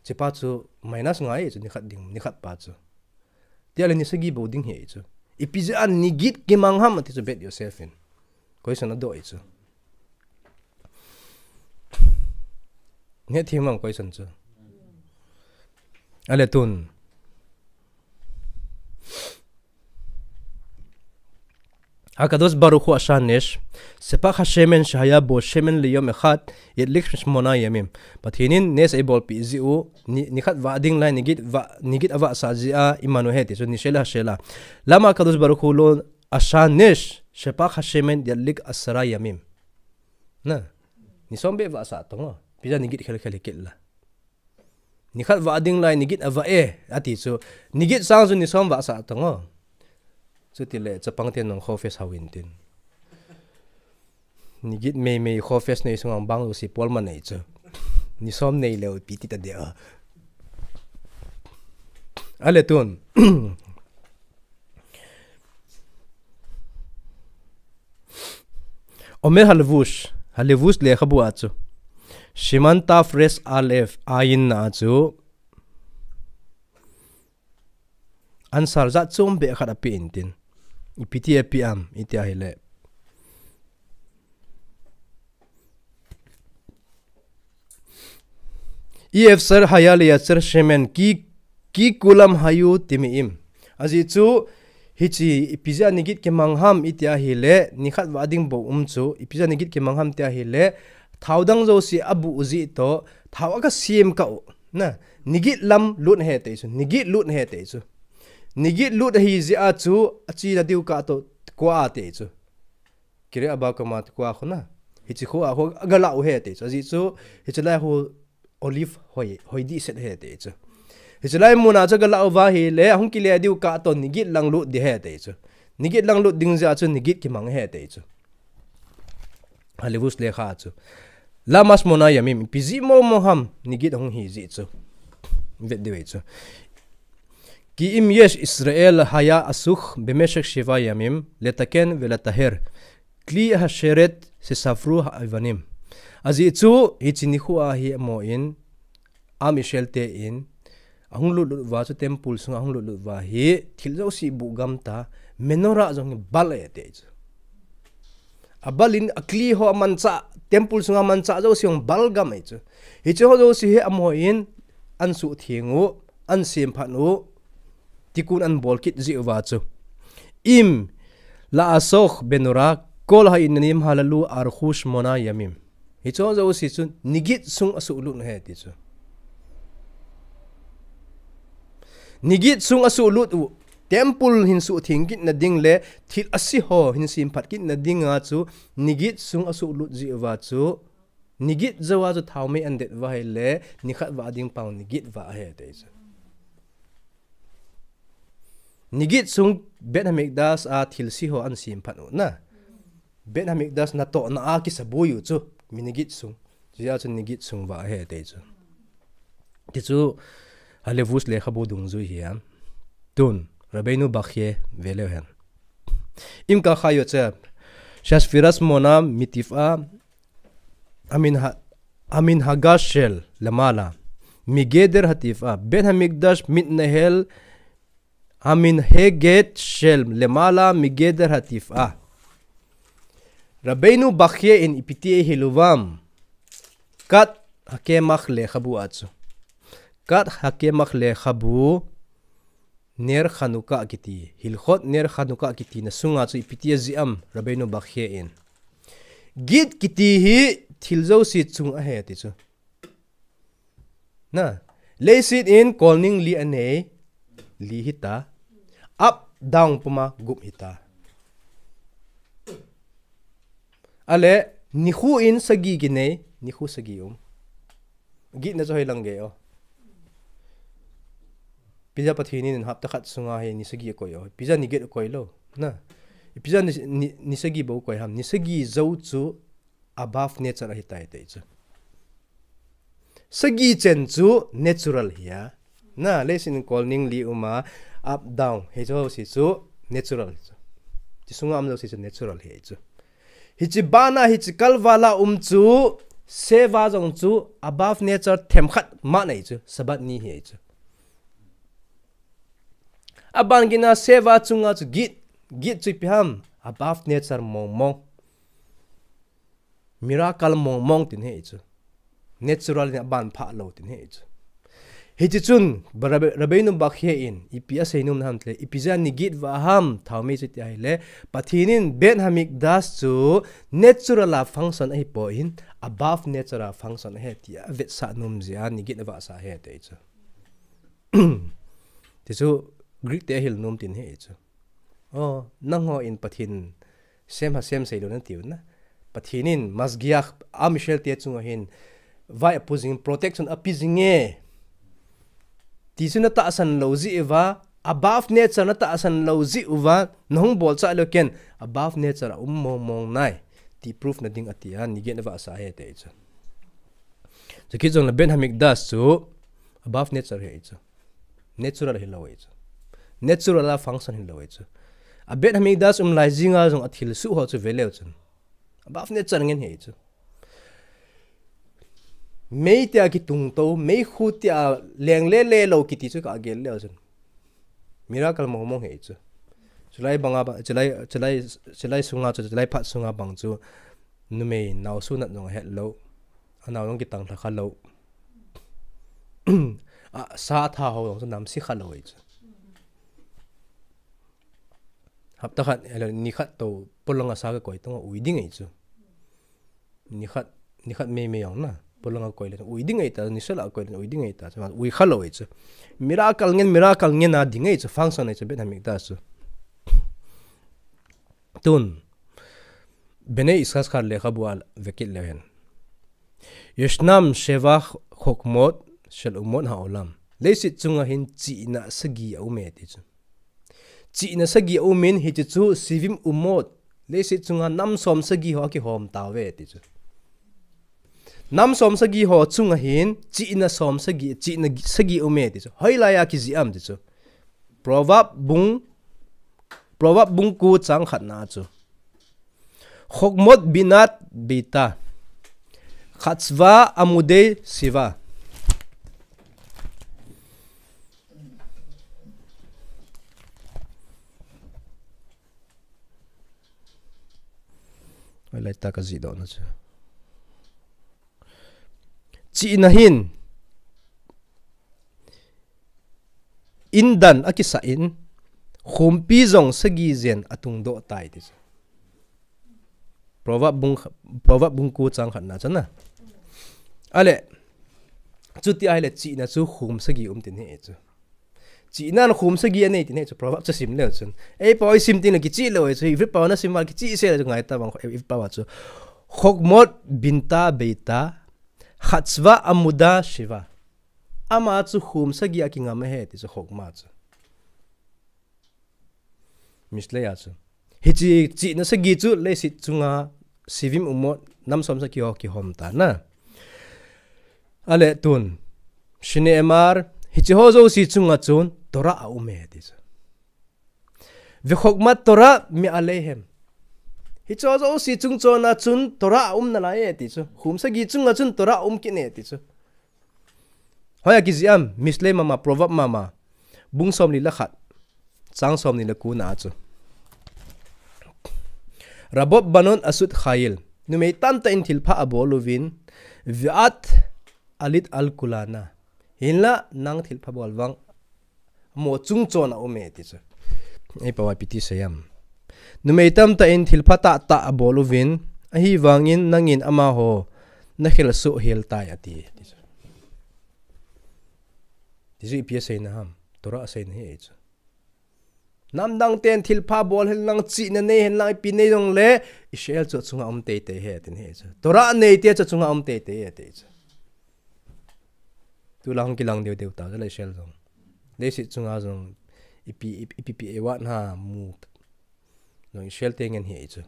Hiche pa chu minus ngai chu nikhat ding, nikhat pa chu. Tia le ni sagi bou ding hi chu. Ipi jeh a nigit kimang ham ati chu bet Yosef in. Question adoh e chu. Hethem ham question chu. Ale tun. Hakadosh Baruch Hu Ashanesh, Shepach Hashemen Shehaya Bo Shemen Liyom Echad, Yadlik Shmona Yamim. Pathen in nes eibolpeh jeh u, ni, nikhat vah ding lai, nigit vah, nigit avah sah jeh a, iman u ahi ti chu, Nishel Hashela. Lama Kadosh Baruch Hu Lo Ashanesh, Shepach Hashemen Yadlik Asara Yamim. Na, ni som beh vah sah tong o, ipi jeh a nigit khel khel hi kit la. Nikhat vah ding lai, nigit avah e, ati chu. Nigit sang chu ni som vah sah tong o. Chuti le, chapang ten nong khofes hau in tin. Nigit mei mei khofes nei sunga bang u si pol ma nei chu. Ni som nei leu ipi ti ta de a. Ale tun. Omer Halevush, Halevush lekhabu a chu. Siman Taf Resh Alef ayin na a chu. Answer jat chom beh khat ape in tin. Ipi ti ape am, iti ahile. אי אפשר היה לייצר שמן כי, כי כולם היו טמאים. Ajeh chu, hiche, ipi jeh a nigit kimang ham, iti ahile, nikhat vah ding bou um chu, ipi jeh a nigit kimang ham, iti ahile, thao dang jouse abuh jeh toh, thao aga sem kah u. Na, nigit lam lut ahi ti chu, nigit lut ahi ti chu. Nigit lut ahi jeh a chu, achena diu kah toh, kua ati chu. Kire aba kama te kua khu na. Hiche khu a khu aga lah u ahi ti chu. Ajeh chu, hiche lai khu olive hoi, hoi dih set ahi ti chu. Hiche lai mun a chu aga lah uva ahile, ahung kile diu kah toh nigit lang lut ding ahi ti chu. Nigit lang lut ding jeh a chu nigit kimang ahi ti chu. Halevush lekha chu. Lama shmona yamim, ipi jeh mo mo ham, nigit ahung hi jeh chu. Vet diu ahi chu. כי אם יש ישראל היה עסוק במשך שבעה ימים לתקן ולטהר כלי השרת שספרו האבנים. Ajeh chu, hiche nikho a hi amaho in, Am Israel te in, ahung lut lut uva chu temple sunga ahung lut lut uva hi, thil jouse buh gam ta, menorah jong hi bal e ti chu. Abal in akli ho amanchah, temple sunga amanchah jouse jong bal gam e chu. Hiche ho jouse hi amaho in, an suhtheng u, an semphat u, tikkun an bol kit jeh uva chu. אם לעסוק בנרות כל העניינים הללו ארכו שמונה ימים. Hiche ho jouse chu nigit sung asuh lut u ahi ti chu. Nigit sung asuh lut u, temple hin suhtheng kit na ding le, thil ase ho hin semphat kit na ding a chu, nigit sung asuh lut jeh uva chu, nigit jou a chu thao mei an det uva ahile, nikhat vah ding pang nigit vah ahi ti chu. Nigit sung Beit Hamikdash a thil ase ho an semphat u na. Beit Hamikdash natohna a kisaboi u chu, mi nigit sung. Chujeh a chu nigit sung vah ahi ti chu. Ti chu, Halevush lekhabu dungjui hi a. Tun, Rabbeinu Bachya ve leu hen. אם ככה יוצא, שספירת שמונה מטבעה המנהגה של למעלה, מגדר הטבעה, בית המקדש מתנהל המנהגת של למעלה מגדר התפאה. רבינו בחיי in ipi ti eihil uvam. Kat hakemach lekhabu a chu. Kat hakemach lekhabu ner Chanukah kiti. Hilchot ner Chanukah kiti na sunga chu ipi ti ajih am Rabbeinu Bachya in. Git kiti hi thil jouse chung ahi ati chu. Na, leiset in kolning li anei, li hita, up, down puma gup hita. Ale, nikho in sagi kinei, nikho sagi um. Gitna chu hoilang gei o. Ipi jeh a Pathen in hapta khat sunga hi ni sagi akoi o. Ipi jeh a ni get akoi lou. Na, ipi jeh a ni, ni, ni sagi bou akoi ham. Ni sagi jou chu above nature ahitai ati chu. Sagi chen chu natural hi a. Na, leiset in kolning li uma, up down, hiche jouse chu natural hi chu. Hiche sunga um jouse chu natural hi chu. Hiche bana, hiche kalvala um chu, seva jong chu above nature themkhat mah ahi chu, Sabbath ni hi chu. Aban gei na seva chunga chu git, git chu ipi ham, above nature mong mong. Miracle mong mong tin ahi chu. Natural in aban phah lou tin ahi chu. Hiche chun, Rabbe-, Rabbeinu Bachya in, ipi asei nom ham tile, ipi jeh a ni git uva ham, thaomei chu ti ahile, Pathen in Beit Hamikdash chu natural a function ahipoi, above nature a function ahi tia avetsah nom jeh a, ni git avetsah ahi ati chu. Ti chu Greek te ahil nom tin ahi chu. O, nangho in Pathen sem ha sem sei lou natiu na. Pathen in Mashgiach, Am Israel te chunga hin vai apu jing, protection api jing e. Ti chu natahsan lou jeh uva, above nature natahsan lou jeh uva, nahung bolchah leu hen, above nature a um mong mong nai. Ti proof na ding atia, ni get na avetsah ahi ati chu. Chukit jong le Beit Hamikdash chu above nature ahi chu. Natural hilou ahi chu. Natural a function hilou ahi chu. A Beit Hamikdash um lai jinga jong athilsoh ho chu ve leu chun. Above nature ngen ahi chu. Mei tia kitung tou, meikhu tia leng le le lou kiti chu kagel leu chun. Miracle mong mong ahi chu. Chulai banga ba, chulai, chulai, chulai sunga chu, chulai phat sunga bang chu. Numei naosu nat jong ahet lou. Anao jong kitang lha kha lou. A, sa atha ho jong chu namse kha lou ahi chu. Hapta khat, ele, ni khat tou, polanga sa kakoi tonga ui ding ahi chu. Ni khat, ni khat mei mei jong na, polanga koi le, ui ding ahi ta, ni sela koi le, ui ding ahi ta, chu ui kha lou ahi chu. Miracle ngen, miracle ngen a ding ahi chu, function ahi chu, Beit Hamikdash chu. Tun, Bnei Yissakhar lekhabu a vekit leu hen. ישנם שבע חכמות של אומות העולם. Leiset chunga hin chihna sagi aum e ti chu. Chihna sagi aum in hiche chu שבעים אומות. Leiset chunga nam som sagi ho akihom tauve ti chu. Nam som sagi ho chunga hin chihna som sagi, chihna sagi aum e ti chu. Hoilai a kijih am ti chu. Proverb bung, Proverb bung ko chang khatna chu. חכמות בינת בעתה. חצבה עמודי שבעה. Hoilai ta kajih doh na chu. Chihna hin in dan akisah in, khumpi jong sagi jen atungdoh tai ti chu. Proverb bung, Proverb bung ko chang khatna chu na. Ale, chuti ahile chihna chu khum sagi um tin ahi chu. Chihna khum sagi anei tin ahi chu, Proverb chu sim leu chun. Ei pao isim tin le kichih lou ahi chu, Ivrit pao nasim val kichih se le chu ngai ta bang, Ivrit pao chu. חכמות בינתה בעתה, חצבה עמודה שבעה. Ama chu khum sagi a kingam ahi ti chu חכמה chu. Mishle a chu. Hiche chihna sagi chu leiset chunga שבעים אומות, nam som sagi ho kihom ta na. Ale tun. שנאמר, hiche ho jouse chunga chun Torah aum e ti chu. וחכמת תורה מעליהם. Hiche ho jouse chung chona chun Torah aum nalai e ti chu. Khum sagi chunga chun Torah aum kit e ti chu. Hoiya kijih am, Mishle mama, Proverb mama. Bung somli le khat. Chang som ni le ko na chu. Rabot banon asut khayil. Numei tamtah in thilpha abol uvin. Ve'at alit al kulana. Hinlah nang thilpha bol vang. Mo chungchon a um e ti chu. Ei pa wa piti sayam. Numei tamtah in thilpha tahtah abol uvin. Ahivangin nangin amaho. Na khel suh hel tai ati. Ti chu. Ti chu ipi aseina ham. Torah aseina hi e chu. Namdang ten thilpha bol hen lang chihna nei hen lang ipi nei jong le Israel chu chunga um teitei e tin he chu. Torah nei te chu chunga um teitei e ti chu. Tu lang kilang deu deu ta le Israel jong. Leiset chunga jong ipi ipi ipi e wat na mu. Jong Israel te ngen he chu.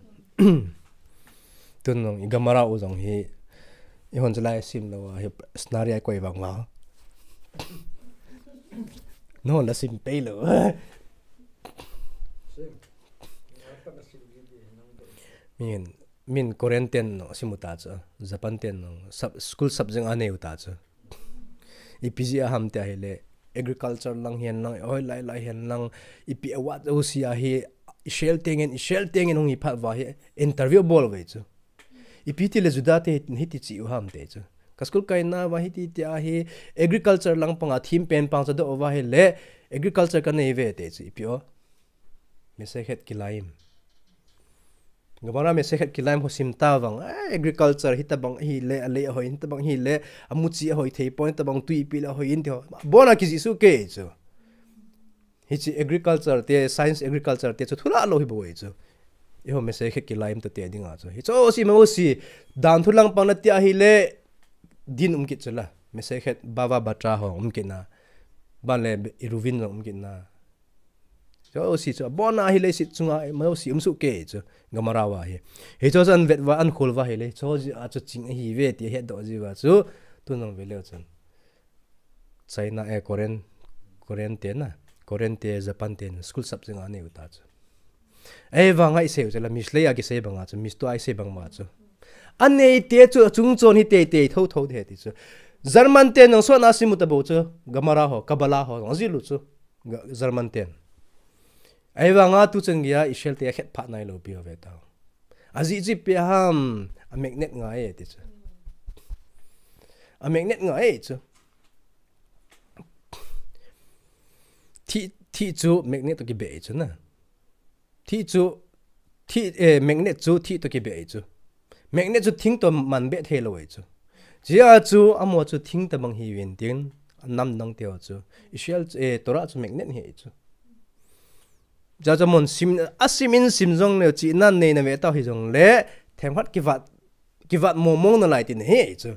Tun jong i Gemara u jong hi i hon chalai sim lo hi scenario koi vang ma. No la sim pei lo. Min min Korean ten no simu ta chu. Japan ten no sub, school subject a neu ta chu. Ipi ji a ham te ahile agriculture lang hian lang, oi lai lai hian lang, ipi awat u si a hi Israel tengen Israel tengen hung hi phat va hi interview bol ve chu. Ipi ti le Juda te hi ti chi u ham te chu. Ka school kai na va hi ti ti a hi agriculture lang panga thim pen pang cha do va hi le agriculture ka nei ve te chu ipi o. Mesechet Kilaim. Gemara Mesechet Kilaim ho sim ta vang. Eh, agriculture hi ta bang hi le a le a hoi ta bang hi le a muchi a hoi thei pon ta bang tui pi le a hoi in ti ho. Bona ki Jisu ke chu. Hi chi agriculture te science agriculture te chu thula lo hi boi chu. I ho Mesechet Kilaim to te dinga chu. Hi cho si ma si dan thu lang pang na ti a hi le din um kit chu la. Mesechet Bava Batra ho um kit na. Ban le Iruvin um kit na. Cho si chu bona hi le si chunga ma si um su ke chu Gemara va hi. Hi cho chan vet va an khul va hi le cho ji a chu ching hi ve ti he do ji va chu tu nang ve le chan. China e Korean Korean te na Korean te Japan te school subject a neu ta chu. Ei va ngai seu chu la Mishle a ki sei banga chu Misto ai sei bang ma chu. Anei te chu chung chon hi te te tho tho the ti chu. German te nang so na simu ta bo chu Gemara ho Kabbalah ho nang ji lu chu. German ten. Ahivanga tu chang gei a Israel te a khet phat nai lo pi ve ta. A ji chi pi ham a magnet ngai e ti chu. A magnet ngai e chu. Thi thi chu magnet to ki be e chu na. Thi chu thi eh, magnet chu thi to ki be e chu. Magnet chu thing to man be thei lo e chu. Chia chu amo chu thing ta bang hi vin tin nam nang te chu. Israel eh, Torah chu magnet hi e chu. Cha cha mon sim a sim in sim jong le chi nan nei na ve ta hi jong le them khat ki vat ki vat mo mong na lai tin he chu.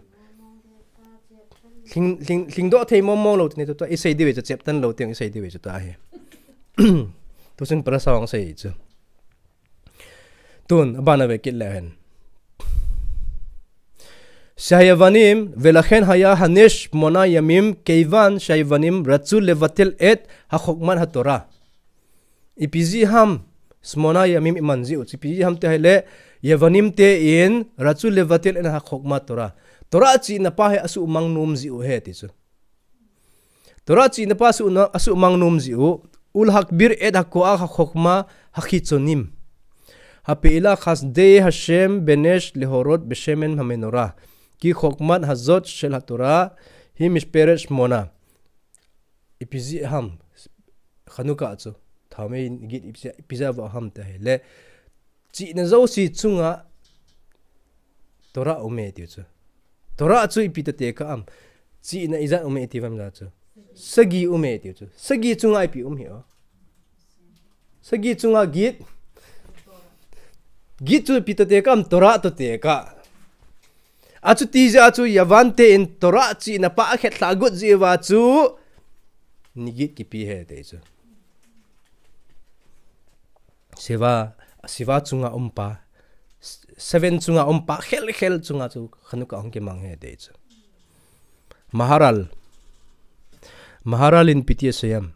Hling hling hling do thei mo mong lo tin tu i sei di ve chu chep tan lo tiang i sei di ve chu ta he. Tu sin para sa ong sei chu. Tun abana ve kit le hen. Shayavanim, velachen haya hanesh mona yamim, keivan shayavanim, ratzu levatel et, hakhokman hatorah. Ipi ji ham, smona yamim iman ji u, ipi ji ham te hai le, yavanim te in, ratzu levatel et hakhokma torah. Torah chi na pa hai asu mang num ji u he ti chu. Torah chi na pa su na asu mang num ji u. Ul hakbir et hakoa hakhokma hakhitzonim. Hapeila khasdei Hashem benesh lehorot beshemen hamenorah. Ki khokmat hazot shel hatorah hi mishperet shmona. Ipi ji ham khanuka chu. Thaumei git ipi ja va ham te hai le. Chihna jouse chunga Torah um e tiu chu. Torah chu ipi ta te ka am. Chihna ijat um e ti vam ja chu. Sagi um e tiu chu. Sagi chunga ipi um hi o. Sagi chunga git. Git chu ipi ta te ka am Torah ta te ka. A chu ti ja chu yavan te in Torah chihna pa a khet thla gut ji va chu. Ni git kipi he te chu. Siva, siva chunga umpa, seven chunga umpa, khel khel chunga chu khanuka hong kimang he te chu. Maharal. Maharal in piti asayam.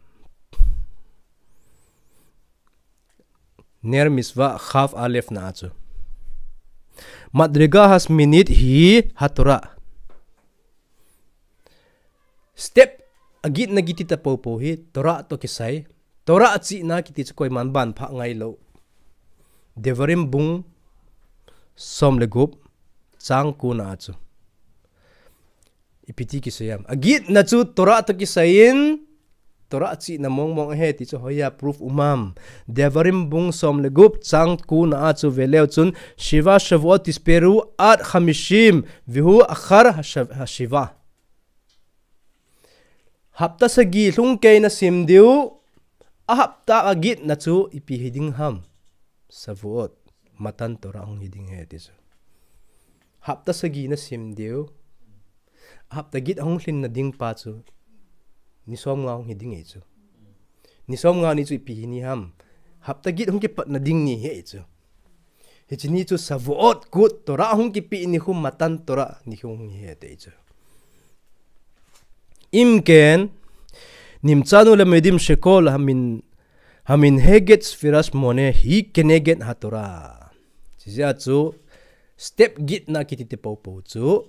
Ner misva khaf alef na chu. Madriga has minit hi hatorah. Step agit na giti ta popo hi Torah to kisai. Torah chihna kiti chu koiman ban phah ngai lou. Devarim bung som le gup chang ko na a chu ipi ti kisei ham? Agitna chu Torah toh kisai in, Torah chihna mong mong ahi ti chu hoiya proof um ham? Devarim bung som le gup chang ko na a chu ve leu chun, Shiva Shavuot tisperu ad chamishim, vihu achar hashav-, hashiva. Hapta sagi lhung kei na sim diu, a hapta agitna chu ipi hi ding ham? Shavuot, Matan Torah hung hi ding ahi ti chu. Hapta sagi na sim diu, a hapta get hung lhin na ding pa chu ni som nga hung hi ding ahi chu. Ni som nga ni chu ipi hi ni ham? Hapta get hung kipat na ding ni ahi chu. Hiche ni chu Shavuot kut Torah hung kipe ni khu Matan Torah ni khu hung hi ahi ti chu. Im ken, nimtsanu le medim shekol hamin, hamin heget sfiras mone hi keneged haTorah. Chijeh a chu step gitna kiti te popo chu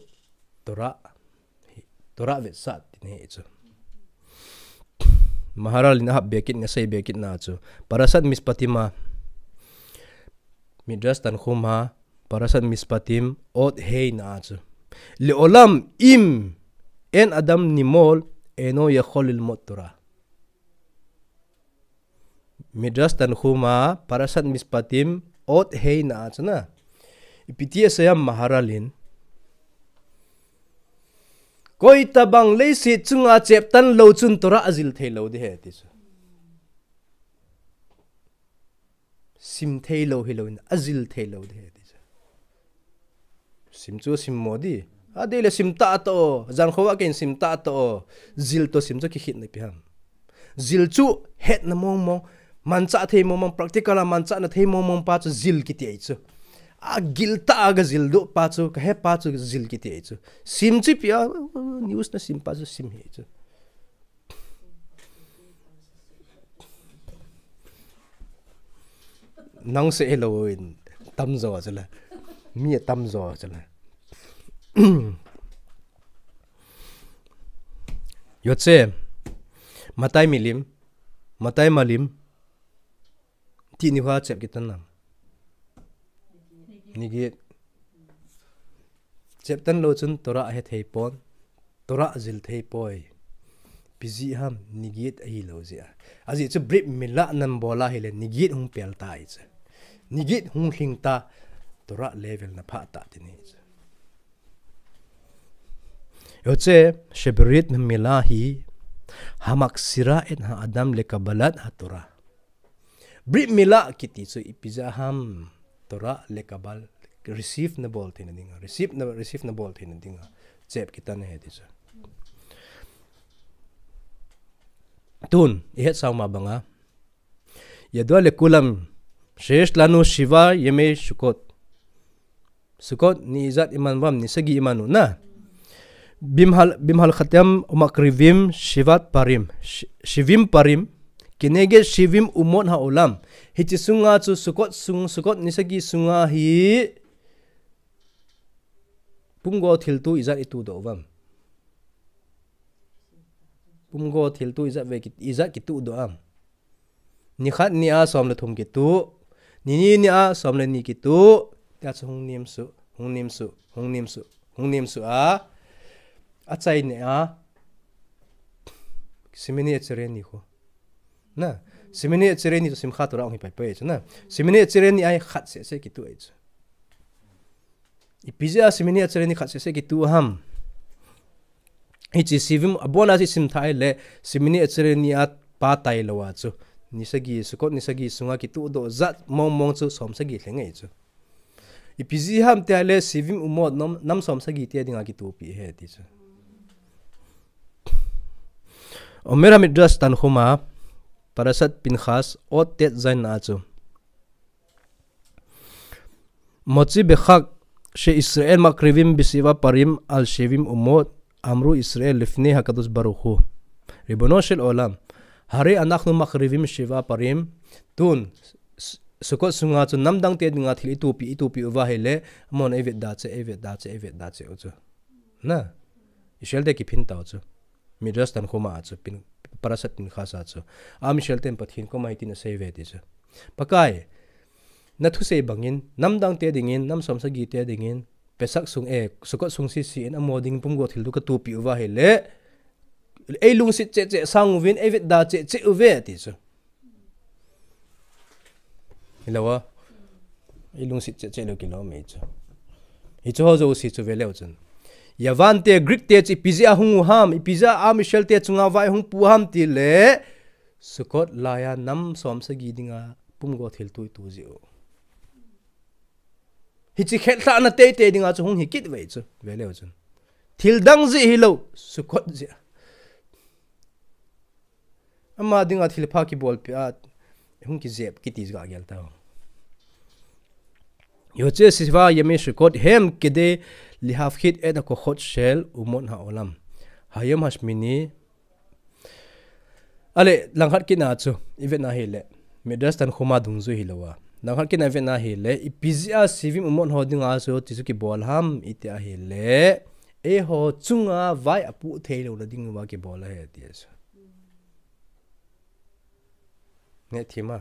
Torah, Torah vetsah ti ni ahi chu. Maharal in ahap be kit na, sei be kit na chu. Parashat Mishpatim a, Midrash Tanhum a, Parashat Mishpatim, ot hei na a chu. Leolam im en adam nimol eno yachol lilmod Torah. Midrash Tanhum a, Parashat Mishpatim, ot hei na a chu na. Ipi ti asei ham Maharal in? Koi tabang leiset chunga cheptan lou chun Torah ajil thei lou ding ahi ti chu. Sim thei lou hi lou in, ajil thei lou ding ahi ti chu. Sim chu sim mo di. Adeh le sim ta to, jan kho a ken sim ta to. Jil to sim chu kikhit na ipi ham? Jil chu hetna mong mong, manchah thei mong mong, practical a manchah na thei mong mong pa chu jil kiti ahi chu. Agil tah a ka jil doh pa chu, ka he pa chu jil kiti ahi chu. Sim chu ipi a, news na sim pa chu sim ahi chu. Nang seh hilou in tamjo chu la. Mi atamjo chu la. Yoche, Matai Milim, Matai Malim, ti ni khu chep kit tan nam? Nigit. Cheptan lou chun Torah ahe thei pon, Torah ajil thei poi. Ipi jeh ham? Nigit ahi lou jeh a. Ajeh chu Brit Mila nan bol a hile nigit hung pel ta ahi chu. Nigit hung lhing ta, Torah level na phah ta ti ni chu. Yoche, Sheberit Mila hi, hamaksira et ha'adam lekabbalat haTorah. Brit Mila kiti chu ipi jeh ham? Torah lekabal, receive na bol theina dinga, receive na, receive na bol theina dinga chep kit tan ahi ti chu. Tun, ihet sao ma banga. Yadua lekulam, sheyesh lanu shiva yemei Sukkot. Sukkot ni ijat iman vam, ni sagi iman u na. Bimhal, bimhal khatem umakrivim shivat parim, shi-, shivim parim, keneged shivim umot ha'olam. Hiche sunga chu Sukkot sung, Sukkot ni sagi sunga hi pumgo thilto ijat ito doh vam? Pumgo thilto ijat ve ki, ijat kito doh am? Nikhat ni a som le thum kito, nini ni a som le ni kito, tia chu hung nem suh, hung nem suh, hung nem suh, hung nem suh a, achai ni a, Shemini Atzeret ni khu. Na, Shemini Atzeret ni chu Simchat Torah hung hi pai pai chu na. Shemini Atzeret ni a hi khat seh seh kito ahi chu. Ipi jeh a Shemini Atzeret ni khat seh seh kito ham? Hiche shivim, abona chu isim tha le, Shemini Atzeret ni a pa tailou a chu, ni sagi, Sukkot ni sagi sunga kito doh jat mong mong chu som sagi lhing ahi chu. Ipi jeh ham tia le, shivim umot nam, nam som sagi tia dinga kitopi ahi ti chu. Omer Hamidrash Tanhuma, Parashat Pinchas, ot tet zayin a chu. Motzi bechak sheYisrael makrivim bishiva parim al shivim umot, amru Yisrael lifnei HaKadosh Baruch Hu, Ribono shel olam, harei anachnu makrivim shiva parim, tun, S-, Sukkot sunga chu namdang te dinga thil itopi, itopi uva ahile, amahon eivet da cheh, eivet da cheh, eivet da cheh u chu. Na, Israel te kiphin tau chu. Midrash Tanhuma a chu, pin, Parashat Pinchas a chu. Am Israel ten Pathen koma hitin asei uve ti chu. Pakai, nathusei bangin, namdang te dingin, nam som sagi te dingin, Pesach sung e, Sukkot sung sisi in amaho ding pumgo thil tu katupi uva ahile, ei lungset cheh cheh sang uvin, ei vetda cheh cheh uve ti chu. Hilou a. Ei lungset cheh cheh lou kilou mai chu. Hichu ho jouse chu veleu chun. Yavan te Greek te chu ipi jeh a hung u ham, ipi jeh a Am Israel te chunga vai hung pu ham tile, Sukkot laiya nam som sagi dinga pumgo thil tu itu jeh u. Hiche khetlhahna teitei dinga chu hung hi kit uve chu, veleu chun. Thil dang jeh hilou, Sukkot jeh. Ama dinga thilpha kibolpeh a, hung kijep kiti ga gel tau. Yotze sheva yemei Sukkot hem kede lihavchit et hakochot shel umot haolam. Hayom hashmini. Ale, langkhat kit na chu, i vet na hile, Midrash Tanhuma dungjui hilou a. Langkhat kit na i vet na hile, ipi jeh a Shivim umot ho dinga chu, ti chu kibol ham, iti ahile, eiho chunga vai apu thei louna dinguva kibol ahi, ti chu. Neh thim a.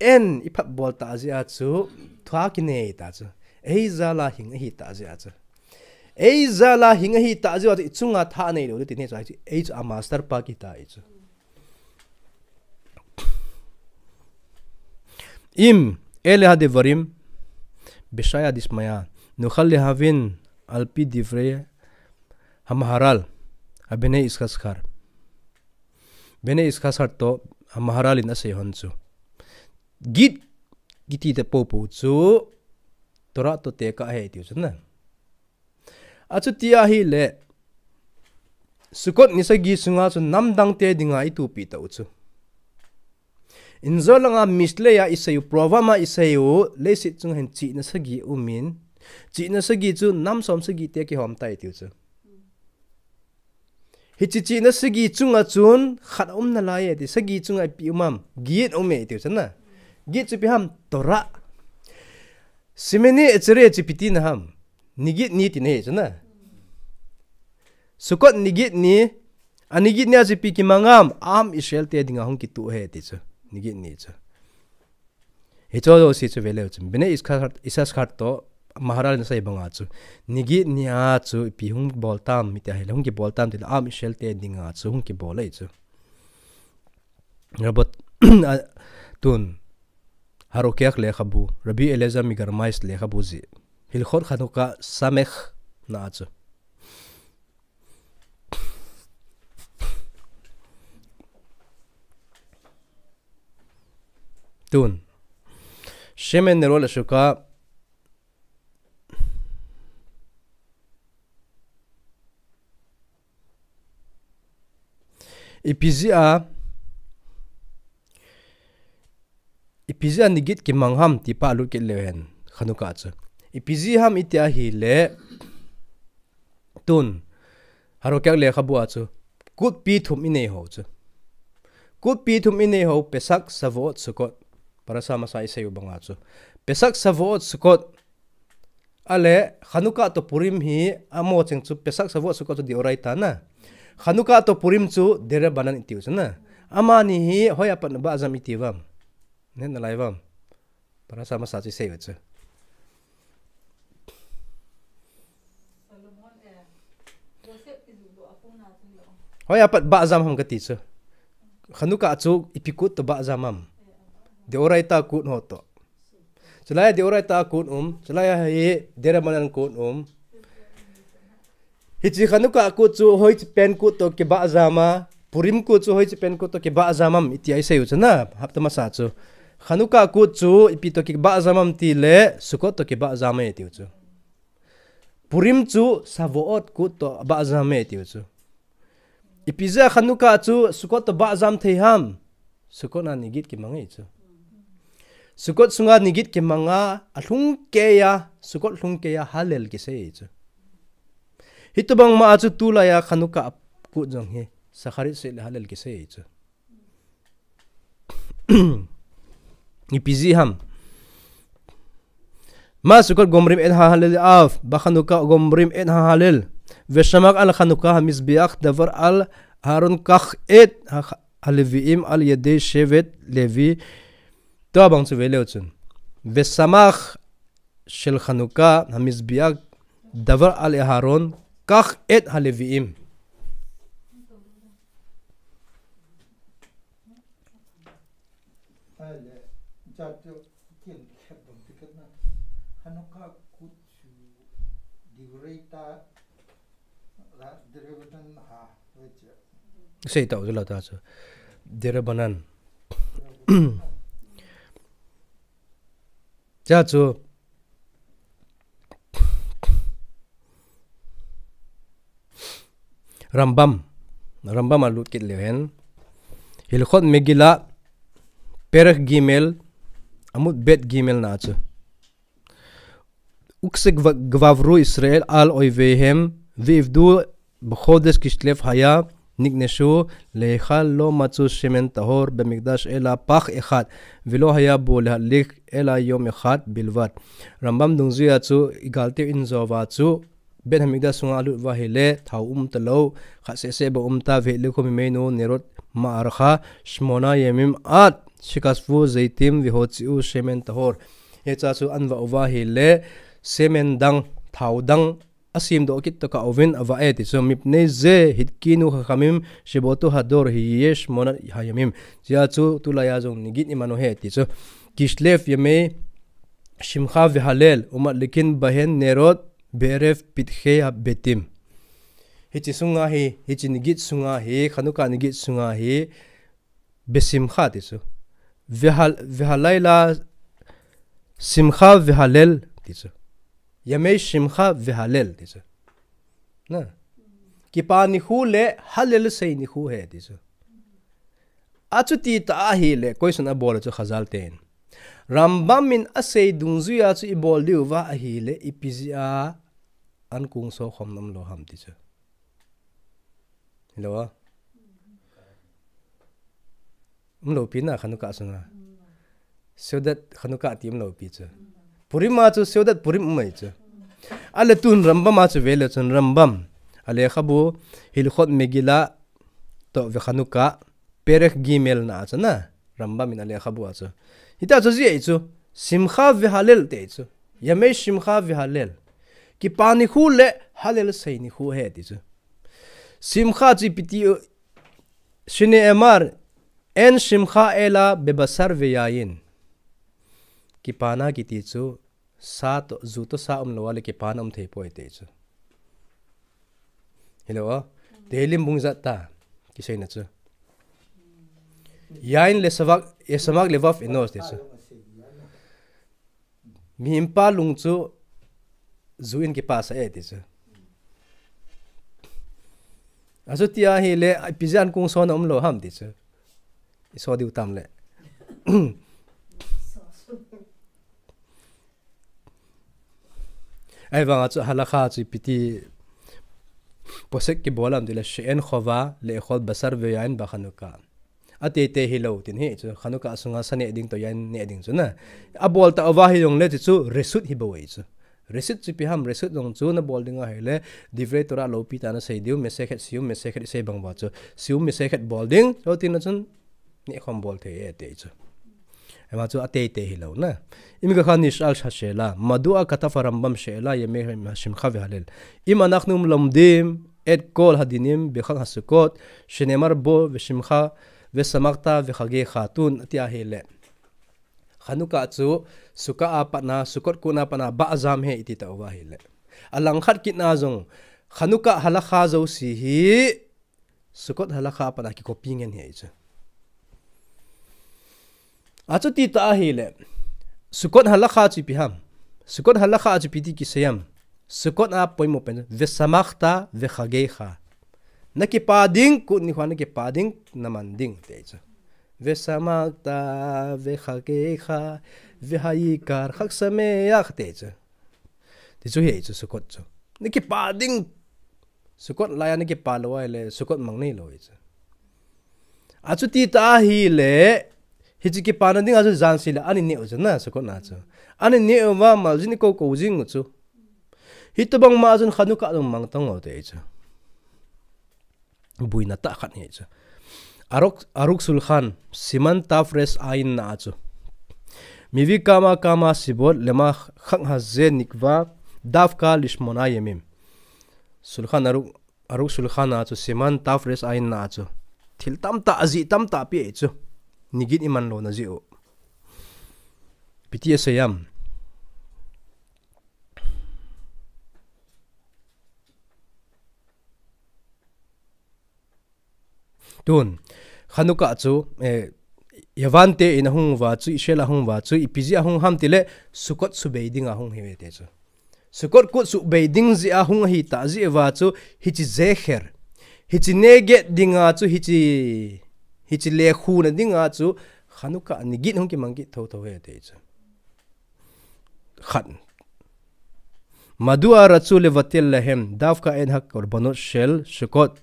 Eihin i phat bol tah jeh a chu, tha kinei ta chu. Ei jal a hing ahi tah jeh a chu. Ei jal a hing ahi tah jeh a chu, i chunga tha nei lou, ti nei chu, ei chu a master pa kita i chu. Im, ele hadevarim, besaya dismaya, nukhal lehavin, alpi divrei, hamaharal, habene iskashar. Bene Yissakhar to Maharal in asei hon chu. Git kiti te popo chu Torah to tekah ahi tiu chu na. Achuti ahile Sukkot ni sagi sunga chu namdang te dinga itupi tau chu. Injo langa Mishle a isei u, Proverbs a isei u, leiset chunga hin chihna sagi umin, chihna sagi chu nam som sagi te kihom tai tiu chu. Hiche chihna sagi chunga chun khat aum nalai e ti, sagi chunga ipi um am, git um e tiu chu na. Git chu ipi ham, Torah. Shemini Atzeret chu ipi tina ham, Nigit ni tina hi chu na. Sukkot Nigit ni, a Nigit ni a chu ipi kimang am, Am Israel te dinga hung kitu ahi ti chu, Nigit ni chu. Hicho jouse chu veleu chun. Bene Yissakhar, Yissakhar to Maharal in asei banga chu. Nigit ni a chu ipi hung bol tam, iti ahile hung kibol tam tile Am Israel te dinga chu hung kibol ahi chu. Rabot, a, tun. Harokech lekhabu. Rabbi Eliezer Migarmais lekhabu jeh. Hilchot Chanukah Samech na a chu. Tun. Shemen Nerot LeSukkah. Ipi jeh a, ipi jeh a Nigit kimang ham ti pa lut kit leu hen, Chanukah chu. Ipi jeh ham iti ahile, tun, Harokech lekhabu a chu, kutpi thum inei ho chu. Kutpi thum inei ho, Pesach, Shavuot, Sukkot. Parasha masa isei u banga chu. Pesach, Shavuot, Sukkot. Ale, Chanukah to Purim hi, amaho cheng chu, Pesach, Shavuot, Sukkot chu deoraita na. Chanukah to Purim chu, derabanan itiu chu na. Amani hi, hoiya pat abah jam iti uvam. Neh nalai uvam. Parasha masa chu isei u chu. Hoiya pat bah jam ham kati chu. Chanukah chu ipi kut to bah jam am. Deoraita kut ho to. Chulai deoraita kut um, chulai hi derabanan kut um. Hiche Chanukah kut chu hoiche pen kut to kibah jam a, Purim kut chu hoiche pen kut to kibah jam am, iti a isei u chu na, hapta masa chu. Chanukah kut chu ipi to kibah jam am tile, Sukkot to kibah jam e tiu chu. Purim chu Shavuot kut to abah jam e tiu chu. Ipi jeh a Chanukah chu Sukkot to bah jam thei ham. Sukkot a Nigit kimang e chu. Sukkot sunga Nigit kimang a, alhung keiya, Sukkot lhung keiya Hallel kisei e chu. Hitobang ma a chu tulaiya Chanukah kut jong hi, Shacharit seh le Hallel kisei e chu. Ipi jeh ham. Ma Sukkot gomrim et ha-Hallel av, ba Chanukah gomrim et ha-Hallel. Veshamak al Chanukah hamizbeach davar al Aharon kach et ha, ha Leviim al yadei shevet Levi. Tua bang chu ve leu chun. Vesamach shel Chanukah hamizbeach davar al Aharon kach et ha Leviim. Sei tau chu la ta chu. Derabanan. Cha chu. Rambam. Rambam a lut kit leu hen. Hilchot Megillah, Perek Gimel, Amud Bet Gimel na chu. Uksek va-, gvavru Israel al oivehem, veivdu b'chodesh Kislev haya, nikneshu, leichal lo matzu shemen tahor b'mikdash ela pach echad, velo haya bo lehadlik ela yom echad bilvad. Rambam dungzui a chu igal teu in jova chu, Bet Hamikdash sunga alut uva ahile, thao um talou, khat seh seh bou um ta, ve'edliku mimeinu nerot ma'archa, shmona yamim ad shekasvu zeitim vehotzi'u shemen tahor. Hicha chu an vah uva ahile, shemen dang, thao dang, asemdoh kit tokah uvin avah e ti chu, mipnei ze hitkinu chachamim shebotu hador hiye shmonat hayamim. Chia chu tulaiya jong nigit iman u ahi ti chu. Kislev yamei shimcha vehalel, umadlikin bahen nerot be'erev pitchei habetim. Hiche sunga hi, hiche nigit sunga hi, Chanukah nigit sunga hi, besimcha ti chu. Vehal-, vehalaila simcha vehalel ti chu. Yamei shimcha vehalel ti chu. Na. Kipa nikho le halel sei nikho ahi ti chu. Achuti tah ahile, question abol chu Chazal ten. Rambam in asei dungjuiya chu ibol diu va ahile, ipi jeh a an kungso khom nom lou ham ti chu. Hello. Umlou pi na Chanukah sunga. Seudat Chanukah ti umlou pi chu. Purim a chu Seudat Purim um mai chu. Ale tun Rambam a chu vele chun Rambam. Alekhabu Hilchot Megillah to ve Chanukah Perek Gimel na chu na. Rambam in alekhabu a chu. Hita chu ji ei chu. Simcha vehalel te chu. Yamei shimcha vehalel. Kipa nikho le halel sei nikho ahi ti chu. Simcha chu ipi ti, Shne'emar, en shimcha ela bebasar veyayin. Kipana kiti chu, sa to, ju to sa umlou a le kipana um thei poi te chu. Hello, Tehillim bung jat a, kiseina chu. Yayin le samak, yesamak levav enosh te chu. Mihem pa lung chu ju in kipasah e ti chu. Achuti ahile, ipi jeh a an kungso na umlou ham ti chu. Iso diu tam le. Ahivanga chu halakha chu ipi ti posek kibol ham tile, she'en chova le'echol basar veyayin b'Chanukah. Ateitei hilou tin hi chu, Chanukah sunga sa neh ding to yayin neh ding chu na. Abol ta uva hijongle ti chu, reshut hi bou ahi chu. Reshut chu ipi ham, reshut jong chu nabol ding ahile, Divrei Torah loupi tah a nasei diu, Masechet Siyum, Masechet isei bang uva chu. Siyum Masechet bol ding, chuti na chun, neh khom bol thei e ti chu. Ama chu ateitei hilou na. Im kachan nish'al hashe'ela, madua katav Rambam she'ela yamei shimcha vehalel. Im anachnu lomdim et kol hadinim b'chag haSukkot, shene'emar bo vesimcha, vesamachta vechageicha tun ati ahile. Chanukah chu, Sukkah a pat na, Sukkot kon a pat na, ba'ajam he iti ta uva ahile. Alangkhat kit na jong, Chanukah halakha jouse hi, Sukkot halakha a pat na kikopi ngen ahi chu. Achuti tah ahile. Sukkot halakha chu ipi ham. Sukkot halakha chu ipi ti kisei ham. Sukkot a poimo pen. Vesamachta vechageicha. Nakipa ding, kon nikho a nakipa ding, naman ding, ti chu. Vesamachta vechageicha, vehayikar chag sameach, ti chu. Ti chu ahi chu Sukkot chu. Nakipa ding. Sukkot laiya nakipa lou ahile, Sukkot mang neilou ahi chu. Achuti tah ahile, hiche kipana dinga chu jan seh le, ani neh u chu na, Sukkot na chu. Ani neh uva, maljin ikou kou jing u chu. Hitobang ma chun Chanukah jong mang tang u te chu. Buina tah khat hi chu. Aruk, Aruk Shulchan, Siman Tafresh Ayin na chu. Mivi kama kama sibot lema khang ha ze nikva davka lishmona yemim. Shulchan Aruk, Aruk Shulchan a chu Siman Tafresh Ayin na chu. Thil tamtah aji tamtah pi chu. Nigin iman lo na ji u. Piti asayam. Tun, Chanukah chu, eh, Yavan te in ahung uva chu, Israel ahung uva chu, ipi jeh a hung ham tile, Sukkot subei dinga hung hi ve te chu. Sukkot kut subei ding jeh a hung ahi ta jeh uva chu, hiche zecher. Hiche neget dinga chu, hiche, hiche lekhuna dinga chu, Chanukah nigin hung kimang kit thotho ve te chu. Khat. Madua rachu levatel lahem, davka en hak korbanot shel Sukkot.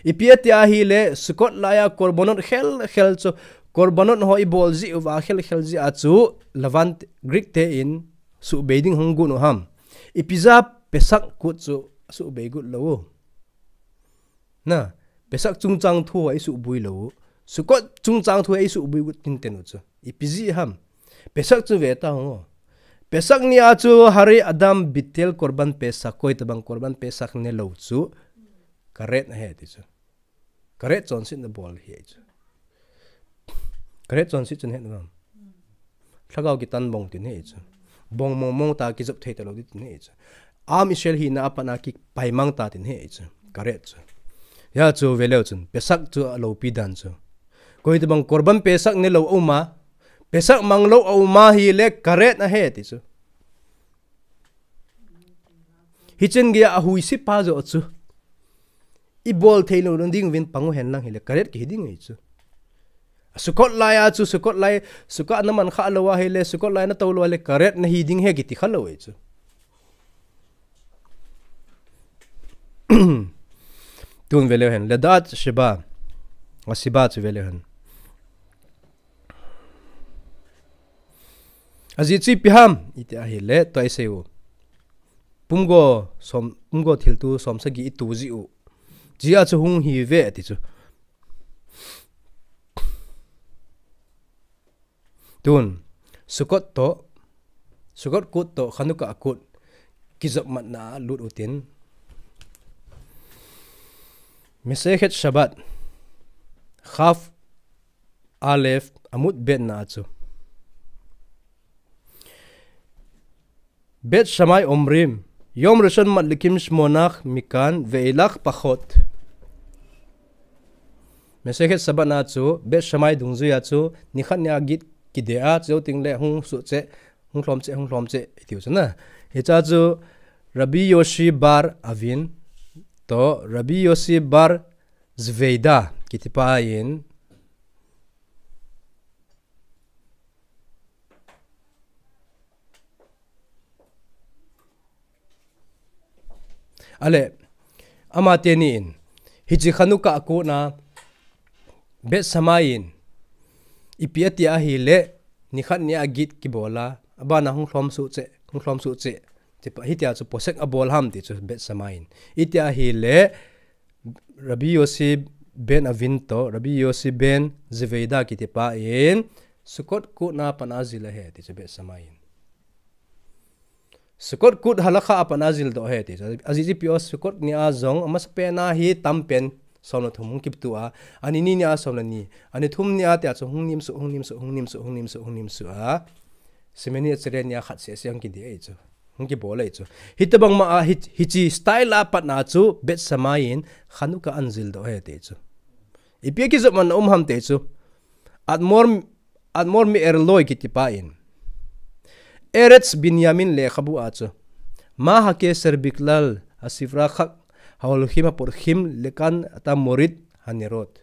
Ipi ati ahile, Sukkot laiya korbanot khel khel chu, korbanot ho ibol ji uva khel khel jeh a chu, Lavan Greek te in subei ding hung gun u ham. Ipi jeh a Pesach kut chu subei got lou u. Na, Pesach chungchang thu a isubui lou u. Sukkot chungchang thu a isubui got tin ten u chu. Ipi jeh ham. Pesach chu ve ta ho. Pesach ni a chu hari adam bitel korban Pesach koi tabang korban Pesach ne lou chu. Karet ahi ti chu. Karet chonset na bol hi chu. Karet chonset chun het na. Lhagao kitan bong tin hi chu. Bong mong mong ta kijop thei ta lou tin hi chu. Am Israel hina a pat a kipaimang ta tin hi chu. Karet chu. Hia chu ve leu chun. Pesach chu alopi dan chu. Koi tabang korban Pesach ne lou a um a. Pesach mang lou a um a hile karet ahi ti chu. Hichun geiya ahuisi pa jo chu. Ibol thei lou ding uvin pang u hen lang hile karet kihi ding ahi chu. Sukkot laiya chu Sukkot lai, Sukkot na man kha lou ahile, Sukkot lai na tou lou ahile, karet nahi ding ahi kiti kha lou ahi chu. Tun ve leu hen, Ledat Sheba, a Sheba chu ve leu hen. Ajeh chu ipi ham, iti ahile, tua isei u. Pumgo som, pumgo thiltu som sagi itu ji u. Jia chu hung hi ve ati chu. Tun, Sukkot to, Sukkot kut to, Chanukah kut, kijop matna lut utin. Mesechet Shabbat, Chaf Aleph, Amud Bet na chu. Bet Shammai omrim, Yom Rishon Madlikim Shmona Mikan Ve'elach Pachot. Mesechet Shabbat na chu, Bet Shammai dungjuiya chu, nikhat nia git kidei a, chu ting le hung suh cheh, hung lhom cheh, hung lhom cheh, itiu chu na. Hicha chu, Rabbi Yossi bar Avin, to, Rabbi Yossi bar Zveida, kiti pa in, Ale, amateni in, hiche Chanukah kut na, Bet Shammai in, ipi ati ahile, nikhat nia git kibol a, abana hung lhom suh cheh, hung lhom suh cheh, tipa, hitia chu posek abol ham ti chu Bet Shammai in. Iti ahile, Rabbi Yossi ben Avin to, Rabbi Yossi ben Zveida kiti pa in, Sukkot kut na pat a jil ahi ti chu Bet Shammai in. Sukkot kut halakha a pat a jil doh ahi ti chu. Ajeh chu ipi o Sukkot nia jong, amasapen a hi tampen som le thum hung kitu a, ani ni nia som le ni, ani thum nia tia chu hung nim suh, hung nim suh, hung nim suh, hung nim suh, hung nim suh a. Shemini Atzeret nia khat seh seh hung kidei ahi chu. Hung kibol ahi chu. Hitabang ma a, hi, hiche style a pat na chu Bet Shammai in Chanukah ahin jil doh ahi ti chu. Ipi kijop man a um ham ti chu. Admor, Admor mi Erloi kiti pa in. Eretz Binyamin lekhabu a chu. Ma hakeser biklal hasifra chak haholchim hapotchim lekan ata morid hanerot.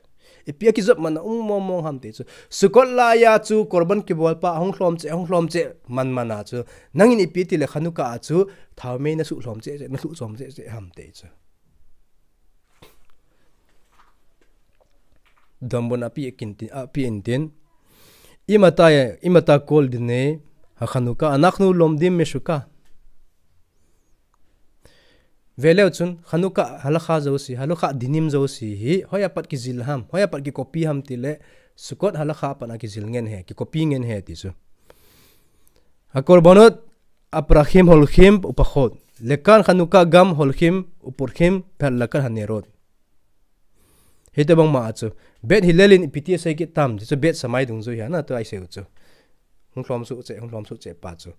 Ipi kijop man a um mong mong ham ti chu. Sukkot laiya chu korban kibol pa hung lhom cheh, hung lhom cheh man man a chu. Nangin ipi tile Chanukah a chu thaomei na suh lhom cheh cheh, na suh lhom cheh cheh ham ti chu. Dombun api kin tin, api in tin. Imata, imata kol dine ha Chanukah, anaknu lomdim mesuka. Veleu chun, Chanukah halakha jouse, Chanukah dinim jouse hi, hoiya pat kijil ham, hoiya pat kicopy ham tile, Sukkot halakha a pat a kijil ngen ahi, kicopy ngen ahi ti chu. HaKorbanot, Aprachim, Holchim, Upachot. Lekan Chanukah gam, Holchim, Upurchim, Ve'adlakah HaNerot. Hitobang ma a chu. Beit Hillel in ipi ti asei kit tam, ti chu Beit Shammai dungjui ahi na, tua isei u chu. Hung lhom suh cheh, hung lhom suh cheh pa chu.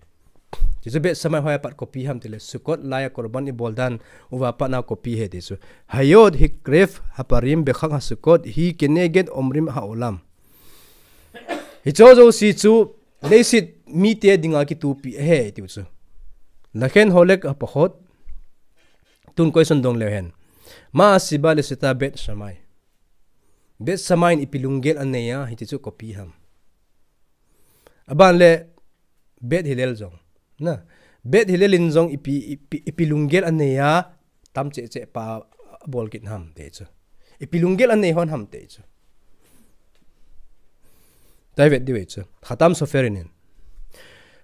Ti chu Beit Shammai hoiya pat copy ham tile, Sukkot laiya Korban ibol dan uva pat a copy ahi ti chu. Hayot hikrev haparim bechak haSukkot hi keneged omrim haolam. Hiche jouse chu leiset mite dinga kitupi ahi ti chu. Laken holek haPachot. Tun question dong leu hen. Ma asiba lesita Beit Shammai. Beit Shammai in ipi lunggel anei a, hiti chu copy ham. Aban le Beit Hillel jong. Na. Beit Hillel in jong ipi, ipi, ipi lunggel anei a, tam cheh cheh pa abol kit ham ti chu. Ipi lunggel anei hon ham ti chu. Tua ivet diu ahi chu. Khatam Sofer in.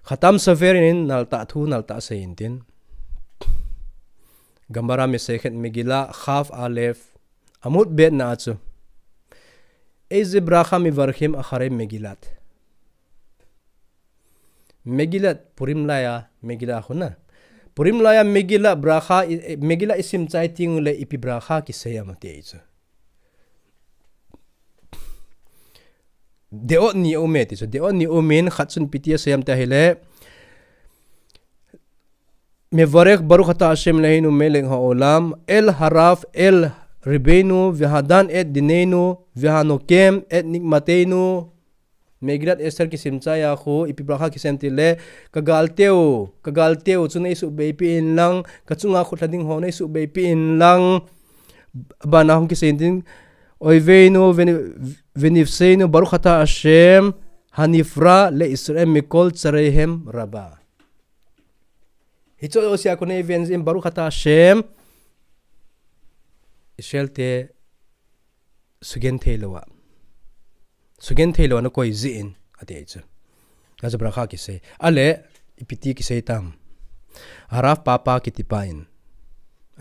Khatam Sofer in naltah thu, naltah sei in tin. Gemara Masechet Megillah, Chaf Alef, Amud Bet na a chu. Eize bracha mevarchim acharei Megillah. Megillah, Purim laiya, Megillah khu na. Purim laiya, Megillah, bracha, i, i, Megillah isim chai teng le ipi bracha kisei am ti ahi chu. Deot ni aume ti chu. Deot ni aum in khat chun ipi ti asei am ti ahile. Mevarech Baruch Ata Hashem Eloheinu Melech Haolam, El Harav, El Ribbeinu, Vehadan Et Dineinu, Vehanokem Et Nikmateinu, Megillat Esther kisim chai a khu, ipi bracha kisem tile, ka galteu, ka galteu, chu nei suhbeipi in lang, ka chunga khutla ding ho nei suhbeipi in lang, bana hung kisem tin, Oiveinu, Veni-, Venivseinu, Baruch Ata Hashem, Hanifra, le Israel, Mikol, Tsareihem, Rabba. Hiche jouse a kon nei ven jin Baruch Ata Hashem. Israel te sugen thei lou a. Sugen thei lou a nakoi jin ati ahi chu. Achu bracha kisei. Ale, ipi ti kisei tam. Harav papa kiti pa in.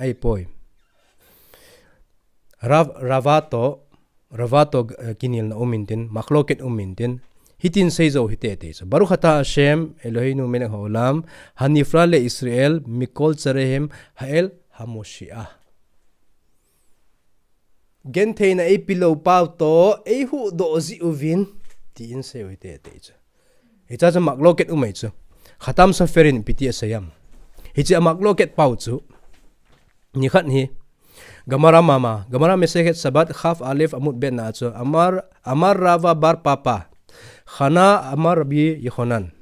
Ahipoi. Rav, Rava to, Rava to, eh, kinelna um in tin, machloket um in tin, hitin sei jou hite ti chu. Baruch Ata Hashem, Eloheinu Melech Haolam, Hanifra le Israel, Mikol Tsareihem, Ha'el Hamoshiach. Gentheina eipe lou pau to, eihuhdoh jeh uvin, tin sei jou hite ti chu. Hiche chu machloket um ahi chu. Khatam Sofer in ipi ti asei am. Hiche a machloket pau chu. Nikhat hi. Gemara mama. Gemara Masechet Shabbat Chaf Alef Amud Bet na chu. Amar, Amar Rava bar Papa. Chana Amar Rabbi Yochanan.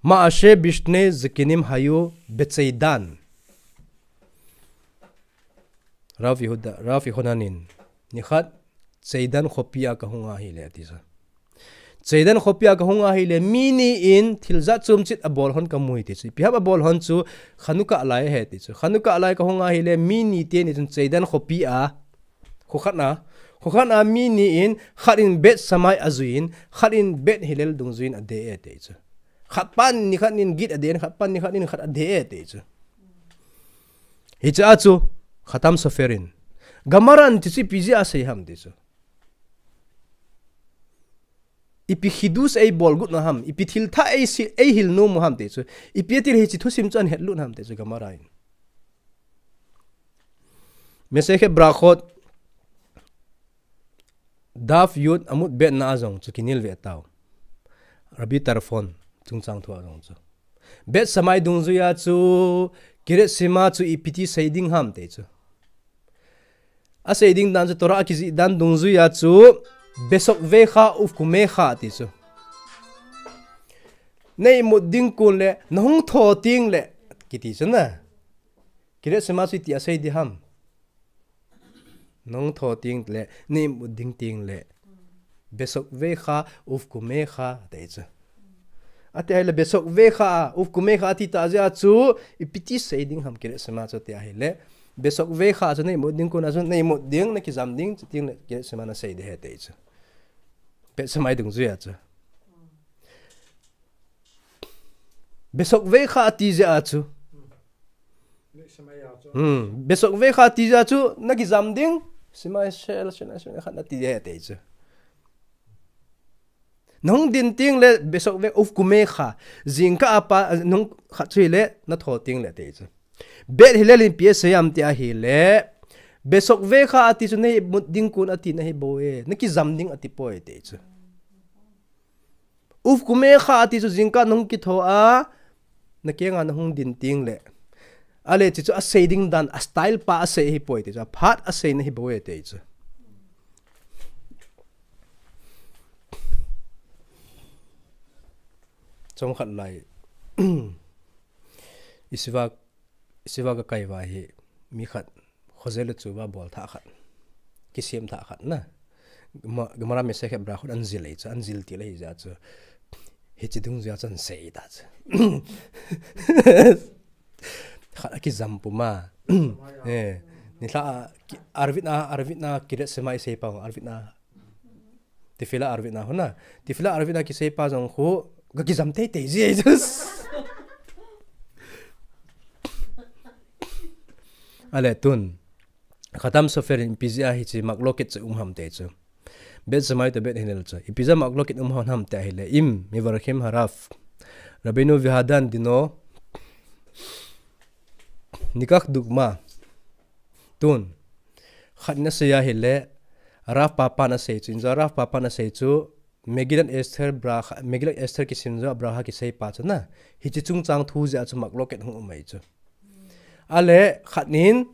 Ma'aseh bishnei zekenim hayu betseidan. Rav Yehuda, Rav Yochanan in, nikhat, Zeidan khopi a kahung ahile, ati chu. Zeidan khopi a kahung ahile, mi ni in thil jat chom chit abol hon kamu e ti chu. Ipi ham abol hon chu, Chanukah lai ahi ti chu. Chanukah lai kahung ahile, mi ni teni chun Zeidan khopi a, kho khat na, kho khat na mi ni in, khat in Beit Shammai ajui in, khat in Beit Hillel dungjui in adei e ti chu. Khat pan nikhat nin git adei in, khat pan nikhat nin khat adei e ti chu. Hiche a chu, Khatam Sofer in. Gemara in ti chu ipi jeh a asei ham ti chu. Ipi chidush eibol got na ham, ipi thil thah eisi-, eihil nom u ham ti chu. Ipi ati le hiche thusim chu ahin hetlut ham ti chu Gemara in. Masechet Brachot, Daf Yud Amud Bet na a jong chu kinel ve tau. Rabbi Tarfon chungchang thu a jong chu. Beit Shammai dungjui a chu, Kiryat Shema chu ipi ti sei ding ham ti chu. Asei ding dan chu Torah akijih dan dungjui a chu, Besokvecha uvkumecha ti chu. Nei imut ding kon le, nahung thou teng le, kiti chu na. Kiryat Shema chu iti asei ding ham. Nahung thou teng le, nei imut ding teng le. Besokvecha uvkumecha, ati chu. Ati ahile, Besokvecha uvkumecha ati ta jeh a chu, ipi ti sei ding ham Kiryat Shema chu ati ahile. Besokvecha chu nei imut ding kon a chu, nei imut ding, nakijam ding, chuteng le Kiryat Shema nasei ding ahi ati chu. Beit Shammai dungjui a chu. Besokvecha ati jeh a chu. Hmm, besok vekha ti jeh chu, nakijam ding. Shema Israel, Shema Israel, khat nati ding ahi ti chu. Nahung din teng le besok vek uvkume kha. Jingkah a pa, nung khat chu hile, natho teng le ti chu. Beit Hillel in ipi asei em ti ahile. Besok vekha ati chu nahi mut ding kon ati nahi bou e. Nakijam ding ati poi ti chu. Uvkume kha ati chu jingkah nahung kitho a, nakenga nahung din teng le. Ale ti chu asei ding dan, a style pa asei ahi poi ti chu. Aphat asei nahi bou e ti chu. Chomkhat lai. Yeshiva, yeshiva kakai uva hi, mi khat, Jose le Teshuvah bol thah khat. Kisem thah khat na. Gemara, Gemara Masechet Berachot anjil ahi chu, anjil til ahi jeh chu. Hiche dungjuia chu ahin sei ta chu. Khat akijam puma. Eh, nilhah a, ki-, Arvit na, Arvit na Kriyat Shema isei pa, Arvit na. Tefillah Arvit na ho na. Tefillah Arvit na kisei pa jong khu, kakijam teitei ji ahi chu. Ale tun. Khatam Sofer in ipi jeh a hiche machloket chu um ham ti chu. Beit Shammai to Beit Hillel chu. Ipi jeh a machloket um ham ti ahile. Im, Mevarchim Harav. Rabbeinu Yehuda Dino. Nikach dugma. Tun. Khat in asei ahile. Rav Papa in asei chu. Inja Rav Papa in asei chu. Megillat Esther bra-, Megillat Esther kisim jou a bracha kisei pa chu na. Hiche chungchang thu jeh a chu machloket hung um ahi chu. Ale khat in,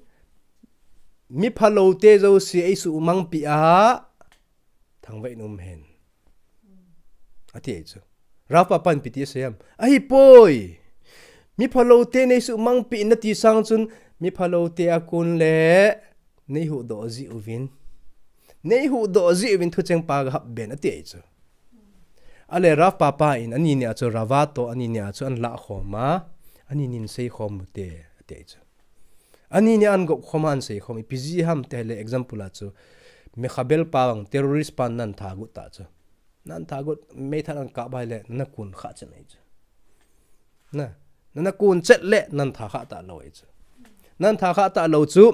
mi phalou te jouse eisuhmang peh a, thangvah in um hen. Ati ahi chu. Rav Papa in ipi ti asei em. Ahipoi. Mi phalou te neisuhmang peh in nati sang chun, mi phalou te a kon le, neihuhdoh jeh uvin. Neihuhdoh jeh uvin thucheng pa gahap ben ati ahi chu. Ale Rav Papa in ani nia chu Rava to ani nia chu ahin lah khom a, ani nin sei khom u te ati ahi chu. Ani nia ahin gop khom a ahin sei khom, ipi jeh ham ti ahile example a chu. Mechabel pa vang terrorist pan nahin tha got ta chu. Nahin tha got, meithal ahin kap uva ahile, nana kon kha chet ahi chu. Na, nana kon chet le, nahin tha kha talou ahi chu. Nahin tha kha talou chu,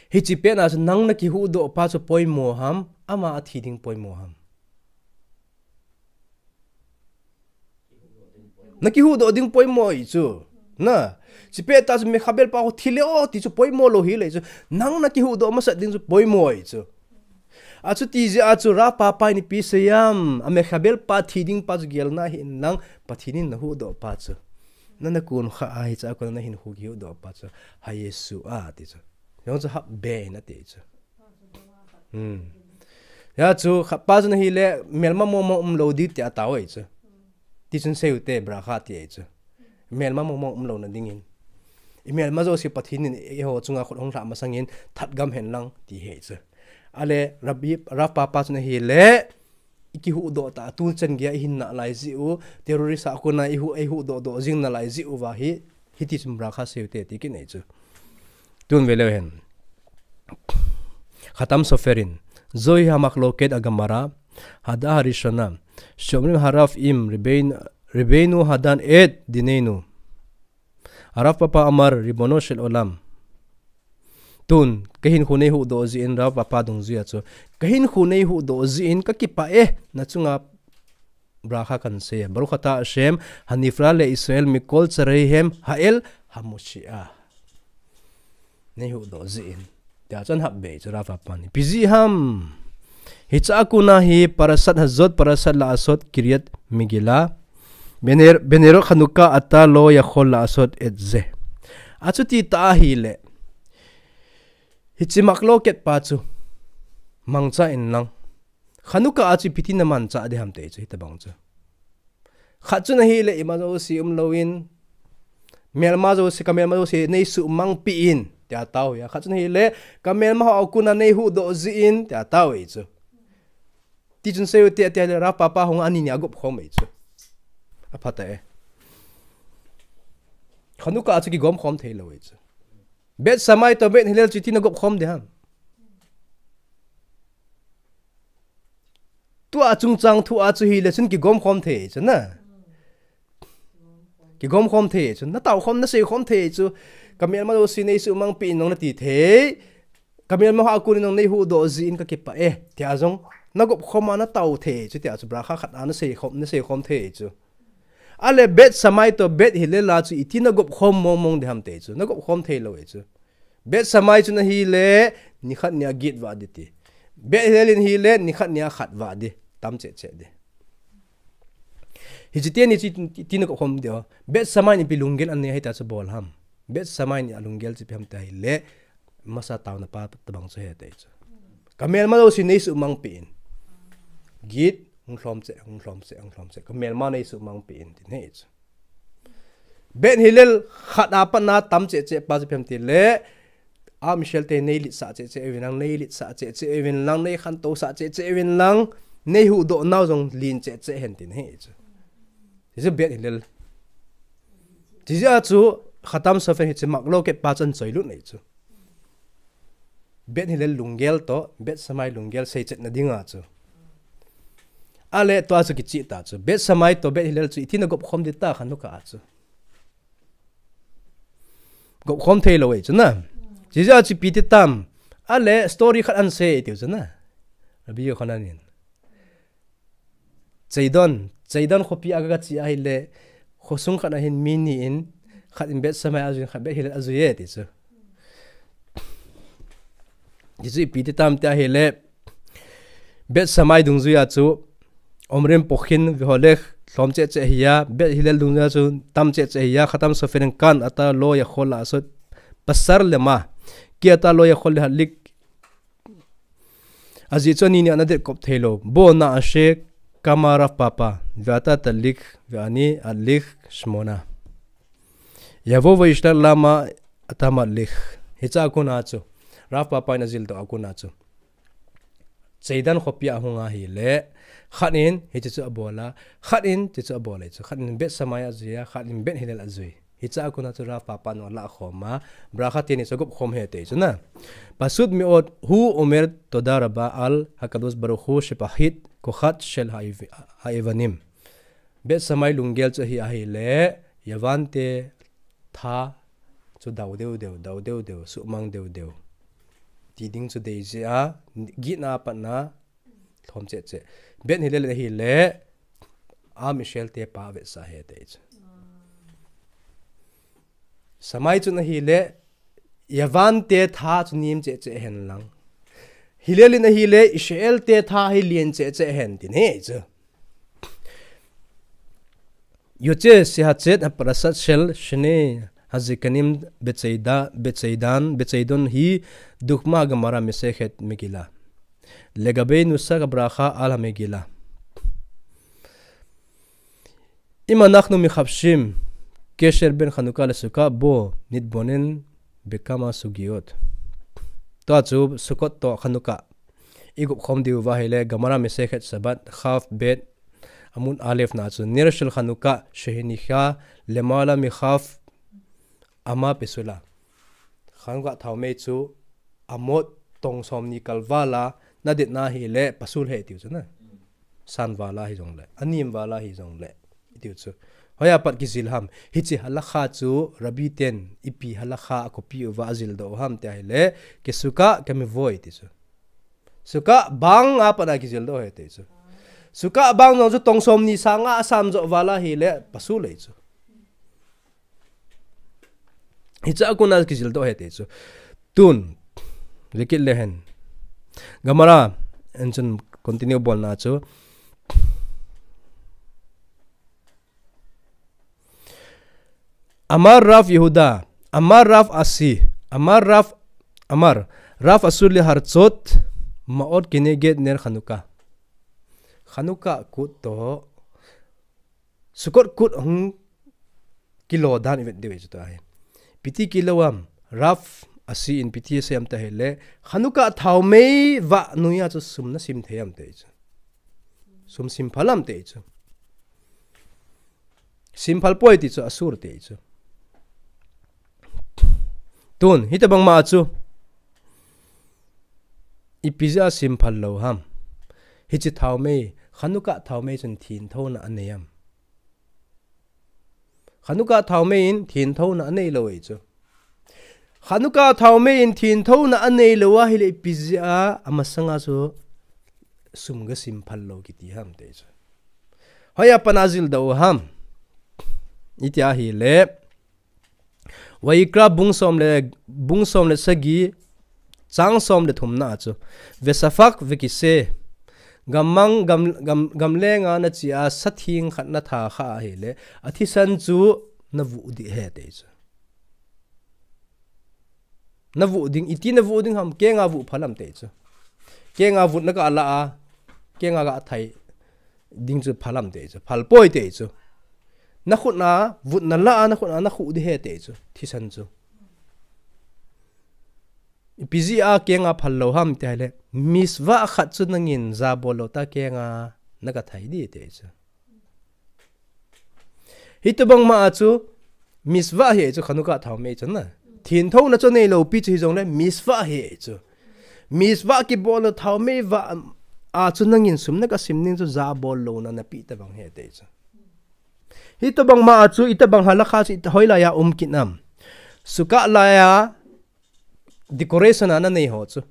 hiche pet a chu nang nakihuhdoh pa chu poimo ham, ama athi ding poimo ham. Nakihuhdoh ding poimo ahi chu. Na, hiche pet a chu mechabel pa ho thi le o ti chu poimo lou hile chu. Nang nakihuhdoh masat ding chu poimo ahi chu. Achuti jeh a chu Rav Papa in ipi asei em, a mechabel pa thi ding pa chu gelna hih in lang, Pathen in nahuhdoh pa chu. Nana kon kha a hiche a kon a nahinkho kihuhdoh pa chu. Ha Yeshua ati chu. Jong chu hap ben ati chu. Hmm. Hijeh chun khat pa chu ahile, melma mong mong umlou ding tia atao ahi chu. Tichun sei u te bracha ti ahi chu. Melma mong mong umlouna dingin. I melma jouse Pathen in eiho chunga khut ahung lhah masangin that gam hen lang ti ahi chu. Ale Rabbi, Rav Papa chun ahile, i kihuhdoh ta, tu chan geiya i hin nalai jeh u, terrorist a kona i hu, i huhdoh doh jing nalai jeh uva hi, hiti chun bracha sei u te ti kinei chu. Tun ve leu hen. Khatam Sofer in, Zohi hamachloket aGemara, Hada'ah harishona, She'omrim harav im Rebbeinu, Rebbeinu hadin et dineinu. Harav Papa amar, Ribono shel olam. Tun, kahinkho neihuhdoh jeh in Rav Papa dungjuiya chu. Kahinkho neihuhdoh jeh in kakipah e, nachunga bracha kahin sei e. Baruch ata Hashem, hanifra le Israel mikol tzarei hem ha'el hamoshi'a. Neihuhdoh jeh in. Tia chun hap bei chu Rav Papa in. Ipi jeh ham. Hiche a kona hi Parashat Hazot, Parashat La'asot, Kriyat Megillah. Bnei, Bnei Chanukah ata lo yachol la'asot et ze. Achuti tah ahile. Hiche machloket pa chu. Mangcha in lang. Chanukah a chu ipi tin namancha ding ham ti chu hitabang chu. Khat chun ahile ima jouse umlouvin. Melma jouse, kamelma jouse neisuhmang peh in. Tia tao ahi. Khat chun ahile, kamelma ho a kona neihuhdoh jeh in. Tia tao ahi chu. Tichun sei u te, tia le Rav Papa hung ani nia agop khom ahi chu. Apha ta e. Chanukah a chu kigom khom thei lou ahi chu. Beit Shammai to Beit Hillel chu itin agop khom ding ham. Tua chungchang thu a chu hile chun kigom khom thei chu na. Kigom khom thei chu. Natao khom, nasei khom thei chu. Ka melma jouse nei suhmang peh in nong nati thei. Ka melma ho a kon in nong nei huhdoh jeh in ka kipah e, tia jong na gop khom a na tao thei chu, tia chu bracha khat a na sei khom, na sei khom thei chu. Ale Bet Shammai toh Bet Hillel a chu iti na gop khom mong mong ding ham ti chu, na gop khom thei lou e chu. Bet Shammai chu na hile, nikhat nia git vah ding ti. Bet Hillel in hile, nikhat nia khat vah ding, tam cheh cheh ding. Hiche teni chu iti na gop khom ding. Bet Shammai in ipi lunggel anei a hita chu bol ham. Bet Shammai in a lunggel chu ipi ham ti hile, masa taona pa tabang chu ahi ti chu. Ka melma jouse nei suhmang peh in. Git, hung lhom cheh, hung lhom cheh, hung lhom cheh. Ka melma nei suhmang peh in, tin ahi chu. Bet Hillel khat a pat na tam cheh cheh pa chu ipi ham ti le, Am Israel te nei litsah cheh cheh uvin lang, nei litsah cheh cheh uvin lang, nei khantousah cheh cheh uvin lang, nei huhdoh nau jong len cheh cheh hen, tin ahi chu. Hichu Bet Hillel. Hiche jeh a chu Khatam Sofer hiche Mark Locke pa chu ahin choi lut ahi chu. Bet Hillel lunggel toh Bet Shammai lunggel seichetna dinga chu. Ale tua chu kicheh ta chu. Bet Shammai toh Bet Hillel chu iti na gop khom ding ta Chanukah a chu. Gop khom thei lou e chu na. Hiche jeh a chu ipi ti tam. Ale story khat ahin sei tiu chu na. Rabbi Yochanan in. Zeidon, Zeidon khopi a ka che ahile, khosung khat a hin mi ni in, khat in Bet Shammai ajui, khat Bet Hillel ajui e, ti chu. Ti chu ipi ti tam ti ahile, Bet Shammai dungjui a chu, Omrim Pokhin Veholech lhom cheh cheh ahi a, Bet Hillel dungjui a chu tam cheh cheh ahi a, Khatam Sofer in kan ata lo yachol la'asot, pasar lema, ki ata lo yachol lehadlik, Ajeh chu ani nia ana det kop thei lou. Bo na'aseh kama Rav Papa, ve'ata tadlik, ve'ani adlik shmona. Yavo ve'yishlat lama ata madlik. Hiche a kon a chu. Rav Papa in ajildoh a kon a chu. Zeidan khopi a ahung ahile. Khat in, hiche chu abol a. Khat in, hiche chu abol a chu. Khat in Bet Shammai ajui a, khat in Bet Hillel ajui. Hiche a kon a chu Rav Papa in alah khom a, bracha teni chu agop khom ahi ti chu na. Pashut me'od, hu omer toda raba al Hakadosh Baruch Hu shepahit kochat shel ha'ev-, ha'evanim. Bet Shammai lunggel chu ahi ahile, Yavan te tha chu dao deu deu, dao deu deu, suhmang deu deu. Ti ding chu dei jeh a, gitna a pat na, Lhom cheh cheh. Bet Hillel ahile, Am Israel te pa vetsah ahi ti chu. Shammai chun ahile, Yavan te tha chu nem cheh cheh hen lang. Hillel in ahile, Israel te tha hi len cheh cheh hen tin ahi chu. Yotze shehatzet haparashat shel shene hazikanim betzeida, betzeidan, betzeidon hi dugma Gemara Masechet Megillah. Legabe nusach habracha al haMegillah. Im anachnu mechavshem kesher ben Chanukah leSukkah bo nitbonen bekama sugiot. Tua chu Sukkot toh Chanukah i gop khom diu va ahile Gemara Masechet Shabbat Chaf Bet Amud Alef na chu ner shel Chanukah shehenikha lemala mechav ama pesula. Chanukah thaomei chu amot tong somni kal vala na det na ahile pasul ahi tiu chu na. San vala hijongle, anem vala hijongle, itiu chu. Hoiya pat kijil ham. Hiche halakha chu Rabbi ten ipi halakha a copy uva ajildoh u ham ti ahile, ke Sukkah ke mevoi ti chu. Sukkah bang a pat a kijildoh ahi ti chu. Sukkah bang jong chu tong somni sanga asam joh vala ahile pasul ahi chu. Hiche a kon a kijildoh ahi ti chu. Tun, likit lehen. Gemara, en chun continue bolna chu. Amar Rav Yehuda, Amar Rav Asi, Amar Rav, Amar, Rav asur lehartzot ma'od keneged ner Chanukah. Chanukah kut toh, Sukkot kut hung kilo dan i vet diu ahi chu tua hi. Ipi ti kilo am, Rav Asi in ipi ti asei am ti ahile, Chanukah thaomei vah noiya chu sum na sim thei am ti chu. Sum sim phal am ti chu. Sim phal poi ti chu asur ti chu. Tun, hitobang ma chu. Ipi jeh a sim phal lou ham. Hiche thaomei, Chanukah thaomei chun thenthouna anei am. Chanukah thaomei in thenthouna anei lou ahi chu. Chanukah thaomei in thinthouna anei lou ahile ipi jeh a amasanga chu sum gasim phal lou kiti ham ti chu. Hoiya pat a jil doh ham iti ahile, Vayikra bung som le, bung som le sagi, chang som le thumna a chu, Vesapha vekise, gammang gam, gam, gamlenga nache a sa theng khat natha kha ahile, athisan chu navuh ding ahi ti chu. Navuh ding, iti navuh ding ham, kenga vuh phal am ti chu. Kenga vut nagala a, kenga gathai ding chu phal am ti chu, phal poi ti chu. Nakhut a vut nala a, nakhut a nakhuh ding ahi ti chu, thisan chu. Ipi jeh a kenga phal lou ham ti ahile, mitzvah khat chu nangin jabol lou tah kenga nagathai ding ti chu. Hitobang ma a chu mitzvah ahi chu, Chanukah thaomei chu na. Thinthouna chu anei lou pi chu hijongle mitzvah ahi chu. Mitzvah kibol lou thaomei vah a chu nangin sum nagasim ding chu jabol louna napi tobang ahi ti chu. Hitobang ma a chu, itobang halakha chu, ita hoilai a um kit nam. Sukkah lai a decoration a nanei ho chu.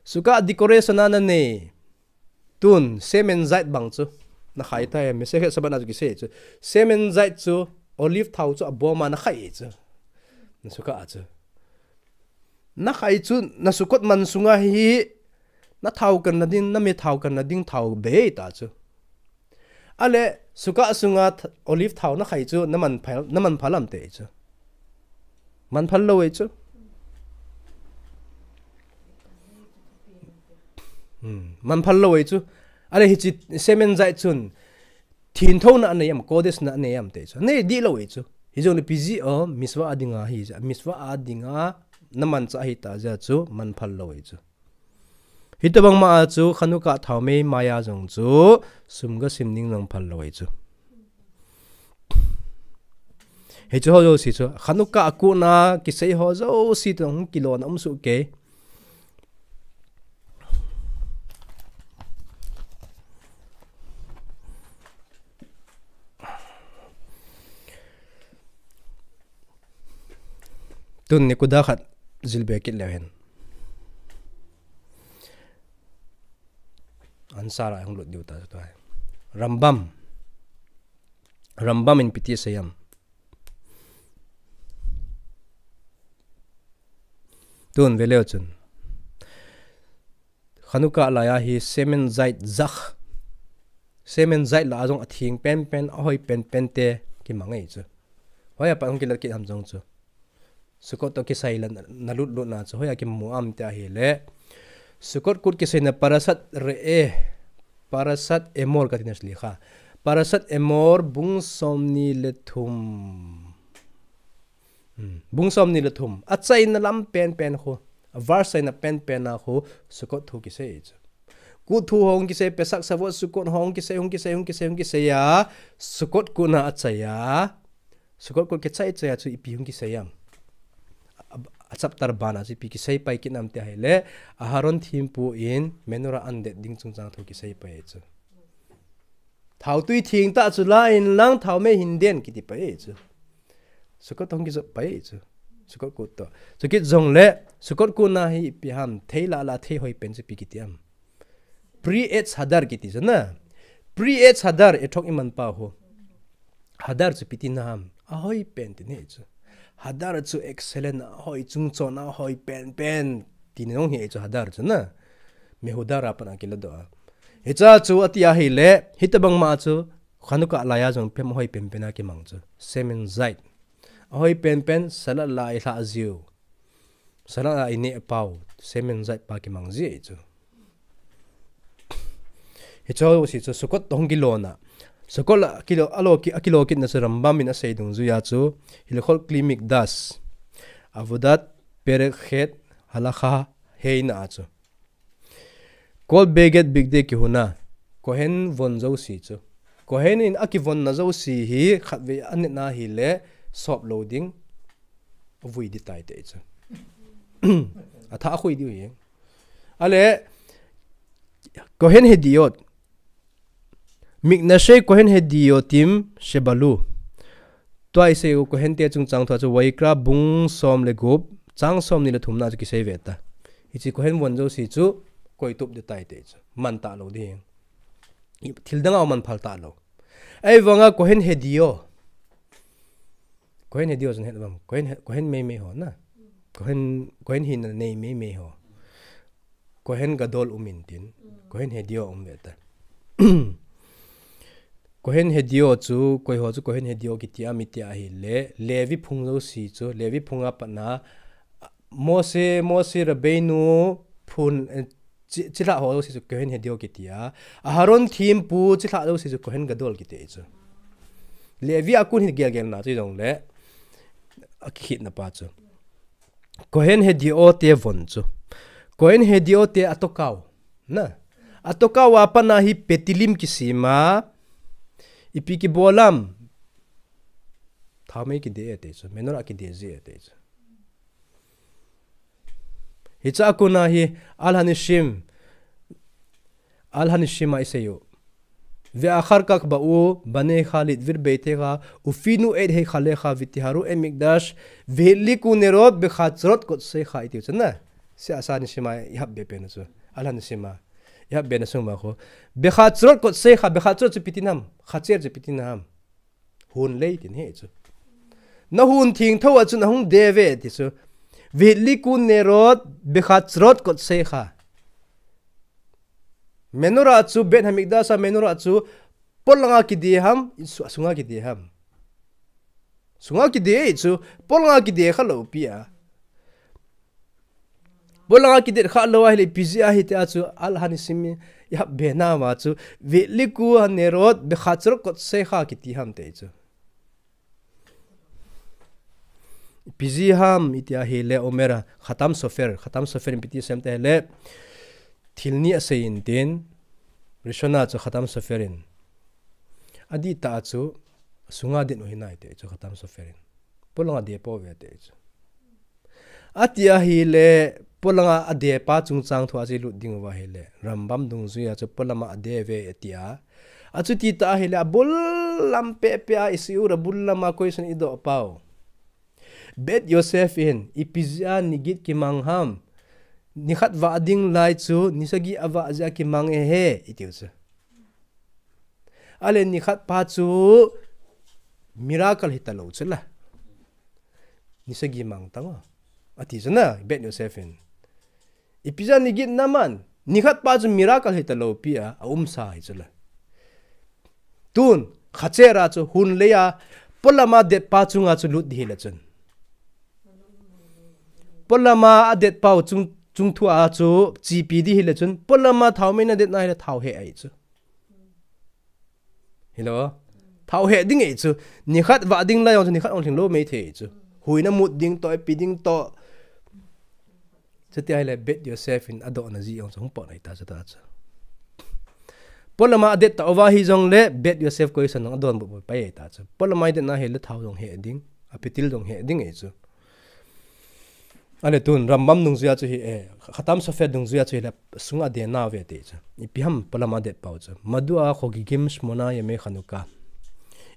Sukkah decoration a nanei. Tun, shemen zait bang chu. Nakhai tai, Masechet Shabbat a chu kisei chu. Shemen zait chu, olive thao chu abom a nakhai chu. Na Sukkah a chu. Nakhai chu, na Sukkot man sunga hi, nathao kanna ding, name thao kanna ding thao bei ta chu. Ale, Sukkah sunga th-, olive thao nakhai chu, naman phal, naman phal am ti chu. Man phal lou e chu. Hmm, man phal lou e chu. Ale hiche shemen zait chun, thinthouna anei am, kodeshna anei am ti chu. Anei dih lou e chu. Hijongle ipi jeh a, mitzvah a dinga hi, mitzvah a dinga namanchah ahi tah jeh a chu, man phal lou e chu. Hitobang ma a chu, Chanukah thaomei mai a jong chu, sum gasim ding jong phal lou e chu. Hichu ho jouse chu, Chanukah a kona kisei ho jouse toh hung kilona um soh kei. Tun nekuda khat jilbe kit leu hen. Answer a hung lut diu ta chu tua. Rambam. Rambam in ipi ti asei am. Tun ve leu chun. Chanukah lai a hi shemen zait zakh. Shemen zait lah a jong atheng penpen, ahoi penpen te kimang e chu. Hoiya pat hung kilah kit ham jong chu. Sukkot toh kisai la na, nalut lut na chu hoiya kimu am ti ahile. Sukkot kut kiseina Parashat Re'eh, Parashat Emor kati na sli kha. Parashat Emor bung somni le thum. Hmm. Bung somni le thum. Achaina lam penpen khu. Averse chaina penpen a khu Sukkot thu kisei chu. Kut thu hung kisei, Pesach, Shavuot, Sukkot hung kisei, hung kisei, hung kisei, hung kisei a. Sukkot kutna achai a. Sukkot kut kichai chai a chu ipi hung kisei am. A, a chapter ban a chu ipi kisei pai kit nam ti ahile, Aharon thempu in menorah an det ding chungchang thu kisei pai chu. Thaotui theng tah chu la in lang thaomei hin den kiti pai chu. Sukkot hung kijot pai chu. Sukkot kut toh. Chukit jongle, Sukkot kutna hi ipi ham, thei lah lah thei hoi pen chu ipi kiti am. Pre-Etz Hadar kiti chu na. Pre-Etz Hadar, etrog iman pa ho. Hadar chu ipi tina ham. Ahoi pen ti ahi chu. Hadar chu excellent, ahoi chungchon, ahoi penpen. Tina jong hi chu Hadar chu na. Mehudar a pat a kiladoh a. Hicha chu ati ahile, hitobang ma chu, Chanukah lai a jong ipi ham ahoi penpen a kimang chu. Shemen zait. Ahoi penpen, salad lah a ilhah jiu. Salad lah a ineh pau, shemen zait pa kimang ji chu. Hichu jouse chu Sukkot hung kilona. Sukkot lah kilo, alo ki, akilo kitna chu Rambam in asei dungjuia chu, Hilchot Kli Mikdash, Avodat Perek Chet, Halakha Hei na a chu. Kol Beged Bigdei Kehuna, Kohen von jouse chu. Kohen in akivonna jouse hi khatvei anetna hile sop lou ding, avui ding tai ti chu. Atha akhui diu hi. Ale, Kohen Hediot, Miknashe Kohen Hediotim Shebalu. Tua isei u Kohen te chungchang thua chu Vaikra bung som le gup, chang som ni le thum na chu kisei ve ta. Hiche Kohen von jouse chu koi tup ding tai ti chu. Man talou ding. Thil dang a man phal talou. Ahivanga Kohen Hedio. Kohen Hedio chun het uvem. Kohen, Kohen meimei ho na. Kohen, Kohen hina nei meimei ho. Kohen Gadol um intin. Kohen Hedio um ve ta. Kohen Hedio chu, koi ho chu Kohen Hedio kiti a, mi ti ahile, Levi phung jouse chu, Levi phung a pat na, Mose, Mose Rabbeinu phun, eh, chi-, chilhah ho jouse chu Kohen Hedio kiti a. Aharon thempu chilhah jouse chu Kohen Gadol kiti chu. Levi a kon hi gelgel na chu jong le, akikhetna pa chu. Kohen Hedio te von chu. Kohen Hedio te atokau. Na. Atokau a pat na hi Betilim kisem a. Ipi kibol am. Thaomei kide e ti chu. Menorah kide ji e ti chu. Hiche a kon a hi Al Hanisim. Al Hanisim a isei u. Ve'achar kach ba'u banecha litvir beitecha, ufinu et heichalecha, vetiharu et mikdash, vehidliku nerot bechatzrot kodshecha iti chu na. Se'asar Nisim a ihap be pen chu. Al Hanisim a. Ihap be na sung ma kho. Bechatzrot kodshecha, bechatzrot chu ipi tina ham. Chacher chu ipi tina ham. Hon lei tina hi chu. Na hon theng thou a chun ahung de uve ti chu. Vehidliku nerot bechatzrot kodshecha. Menorah chu Beit Hamikdash a menorah chu polanga kide ham, su-, sunga kide ham. Sunga kide chu polanga kide kha lou pi a. Polanga kide kha lou ahile ipi jeh a hiti a chu Al Hanisim ihap be na ma chu vehidliku nerot bechatzrot kodshecha kiti ham ti chu. Ipi jeh ham iti ahile Omer a Khatam Sofer, Khatam Sofer in ipi ti asei em ti ahile thil ni asei intin, Rishon a chu Khatam Sofer in. Adih tah a chu sunga den u hinai ti chu Khatam Sofer in. Polanga de pou ve ti chu. Ati ahile, polanga ade pa chungchang thua chu ilut ding uva ahile, Rambam dungjui a chu polama ade uve ati a. Achuti tah ahile, abul lam pehpeh a, i shiur abul lam a question idoh pau. Beit Yosef in, ipi jeh a nigit kimang ham. Nikhat vah ding lai chu, nisagi avah jeh a kimang e he, iti u chu. Ale nikhat pa chu miracle hita lou chu la. Nisagi mang tang o. Ati chu na, Beit Yosef in. Ipi jeh a nigit nam, nikhat pa chu miracle hita lou pi a, aumsa hi chu la. Tun, Chatzir a chu hon lei a, polama det pa chunga chu lut ding hile chun. Polama adet pau chung, chung thua chu chepi ding hile chun, polama thaomei na det na hile thao heh ahi chu. Hilou. Thao heh ding ahi chu. Nikhat vah ding lai jong chu nikhat ong lhing lou mei thei chu. Huina mut ding toh, ipi ding toh. Chuti ahile Beit Yosef in adohna jeh jong chu hung pot ahi ta chu ta chu. Polama adet tauva hijongle Beit Yosef question jong adon boh boh pai ahi ta chu. Polama adet na hile thao jong heh ding, apitil jong heh ding ahi chu. Ale tun, Rambam dungjui a chu hi, eh, Khatam Sofer dungjui a chu hile, sunga de nauve ti chu. Ipi ham polama det pau chu. Madua chogigim shmona yemei Chanukah.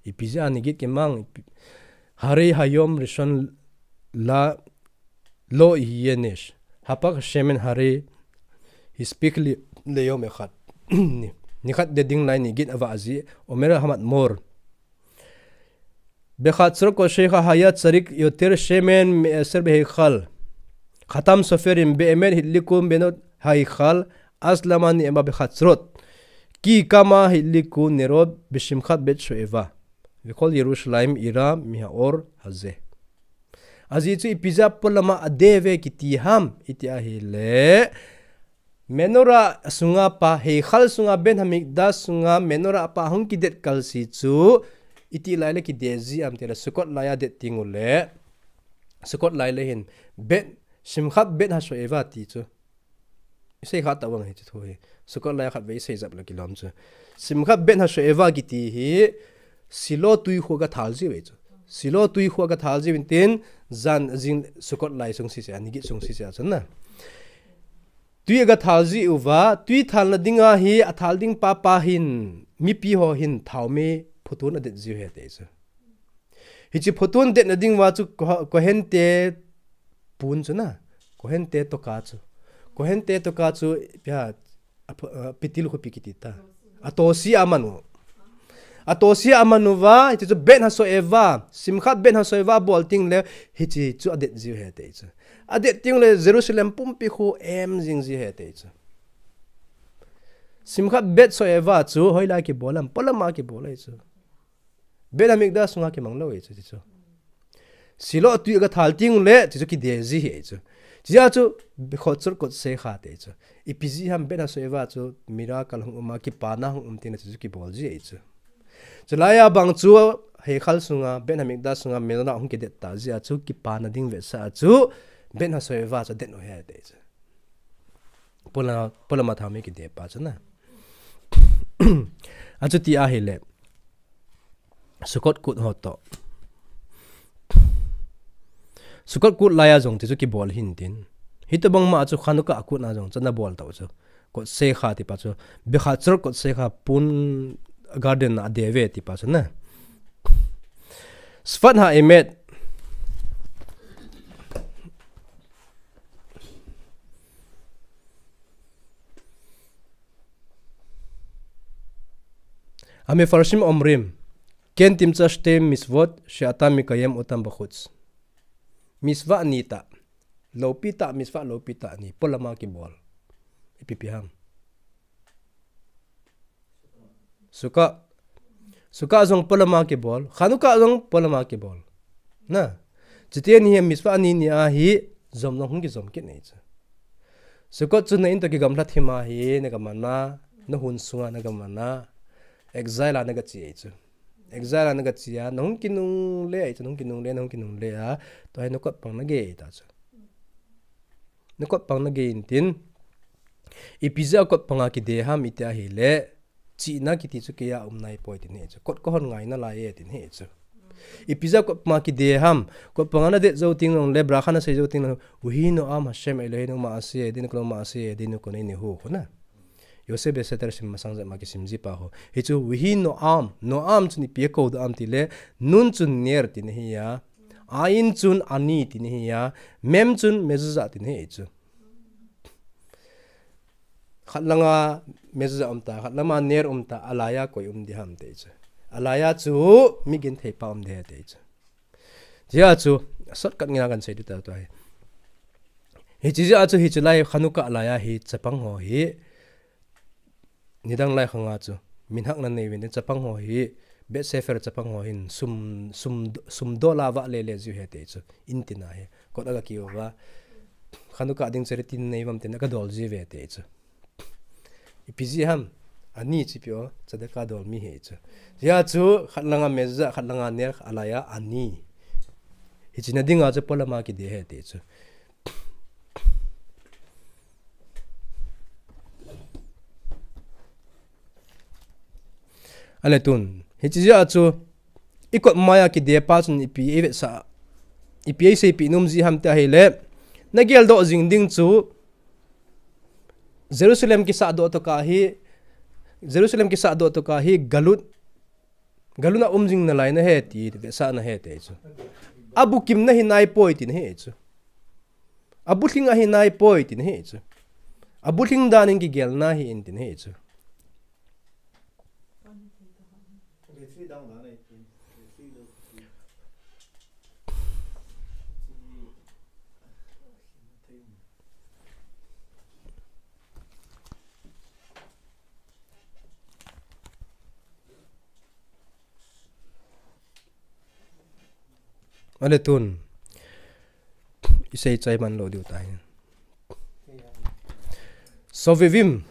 Ipi jeh a nigit kimang, ipi, harei hayom rishon la lo yihye nes. Hapak shemen harei hispik li leyom echad. Ni, nikhat de ding lai nigit avah jeh, omer hamadmor. Bechatzrot kodshecha haya tzarik yoter shemen me'eser behichal. Khatam Sofer in be'emet hidliku benot hahichal, az lama ne'ema bechatzrot. Ki kama hidliku nerot beshimchat bet sho'eva. Vechol Yerushalayim ira mihaor hazeh. Ajeh chu ipi jeh a polama ade uve kiti ham, iti ahile. Menorah sunga pa, Heichal sunga, Beit Hamikdash sunga, Menorah pa hung kidet kalsi chu, iti lai le kide ji am ti le, Sukkot lai a det ding u le, Sukkot lai le hin, Bet, Simchat Bet HaSho'eva ti chu. Isei kha tavang hi chu thu hi. Sukkot lai a khat ve isei jap le kilom chu. Simchat Bet HaSho'eva kiti hi, Silo tui khu a ka thal ji ve chu. Silo tui khu a ka thal ji vin tin, jan jing Sukkot lai sung sise, ani git sung sise a chun na. Tui a ka thal ji uva, tui thalna dinga hi, a thal ding papa hin, mipi ho hin, thaomei phutun a det ji u ahi ti chu. Hiche photon detna ding uva chu Ko-, Kohen te pon chu na. Kohen te toka chu. Kohen te toka chu pia, a pho-, a, pitil khopi kiti ta. Atosi aman u. Atosi aman uva, hiche chu Bet HaShoeva, Simchat Bet HaShoeva bol teng le, hiche chu adet jiu ahi ti chu. Adet teng le Jerusalem pumpi khu em jing jiu ahi ti chu. Simchat Bet HaShoeva chu hoilai kibol ham, polam a kibol ahi chu. Bet Hamikdash sunga kimang lou ahi chu, ti chu. Shiloh tui aga thal teng le, ti chu kide ji ahi chu. Ti a chu, Bechot Tzor Kotshecha ti chu. Ipi jeh ham Bet HaShoeva chu, miracle hung um a, kipana hung um teng le, ti chu kibol ji ahi chu. Chulai a bang chu, Heichal sunga, Bet Hamikdash sunga, mezuzah hung kidet ta jeh a chu, kipana ding vetsah a chu, Bet HaShoeva chu adet u ahi ti chu. Polam, polam a thao mi kide pa chu na. Achuti ahile. Sukkot kut ho toh. Sukkot kut laiya jong ti chu kibol hin tin. Hitobang ma chu Chanukah kut na jong chu ana bol tau chu. Kotshecha ti pa chu. Bechot Tzor Kotshecha pon garden a ade uve ti pa chu na. Sfat HaEmet. המפרשים אומרים, כן תמצא שתי מצוות שאתה מקיים אותן בחוץ. Mitzvah ni tah, loupi tah, mitzvah loupi tah ni, polam a kibol. Ipi pi ham. Sukkah. Sukkah jong polam a kibol. Chanukah jong polam a kibol. Na. Chuti ni hi mitzvah ni ni ahi, jom jong hung kijom kit nei chu. Sukkot chu na in toh kigamla thim ahi, na gaman a, na hun sunga na gaman a, exile a na gache ahi chu. Exile a na gache a, na hung kinungle ahi chu, na hung kinungle, na hung kinungle a, tua hi na kot pang na gei ta chu. Na kot pang na gei in tin, ipi jeh a kot pang a kide ham iti ahile, chihna kiti chu keiya um nai poi tin ahi chu. Kot kahon ngai nalai e tin ahi chu. Ipi jeh a kot pang a kide ham, kot pang a na det jou teng jong le, bracha na sei jou teng jong le, ויהי נועם השם אלהינו מעשה ידינו כל מעשה ידינו כוננהו khu na. Yosef Betseder sim masang jep ma kisim ji pa ho. Hichu ויהי נועם, נועם chun ipi akou doh am tile, nun chun ner tina ahi a, ayin chun ani tina ahi a, mem chun mezuzah tina ahi chu. Khat langa mezuzah um ta, khat langa ner um ta, alaiya koi um ding ham ti chu. Alaiya chu mi genthei pa um ding ahi ti chu. Hijeh a chu, shortcut ngen a kan sei ding ta tua hi. Hiche jeh a chu hiche lai Chanukah laiya hi chapang ho hi, nidang lai khang a chu, minhak na nei uvin chapang ho hi, Bet Sefer chapang ho hin sum, sum, sum dola vahle le jiu ahi ti chu, in tina hi. Kot aga kiu va, Chanukah ding charity nei uvam tin aga dol jiu ahi ti chu. Ipi jeh ham, ani chu ipi o, tzedakah dol mi ahi chu. Hijeh a chu, khat langa mezuzah, khat langa ner, alaiya ani. Hiche na dinga chu polam a kide ahi ti chu. Ale tun, hiche jeh a chu, i kot maiya kide pa chun ipi eivetsah, ipi eiseipeh nom ji ham ti ahile, na geldoh jing ding chu, Jerusalem kisahdoh tokah hi, Jerusalem kisahdoh tokah hi galut, galut a um jing nalai nahi ti vetsahna ahi ti chu. Abukim na hi nai poi tina ahi chu. Abulhing a hi nai poi tina ahi chu. Abulhing dan in kigelna ahi in tina ahi chu. Ale tun, isei chai man lou diu tai. Shovevim.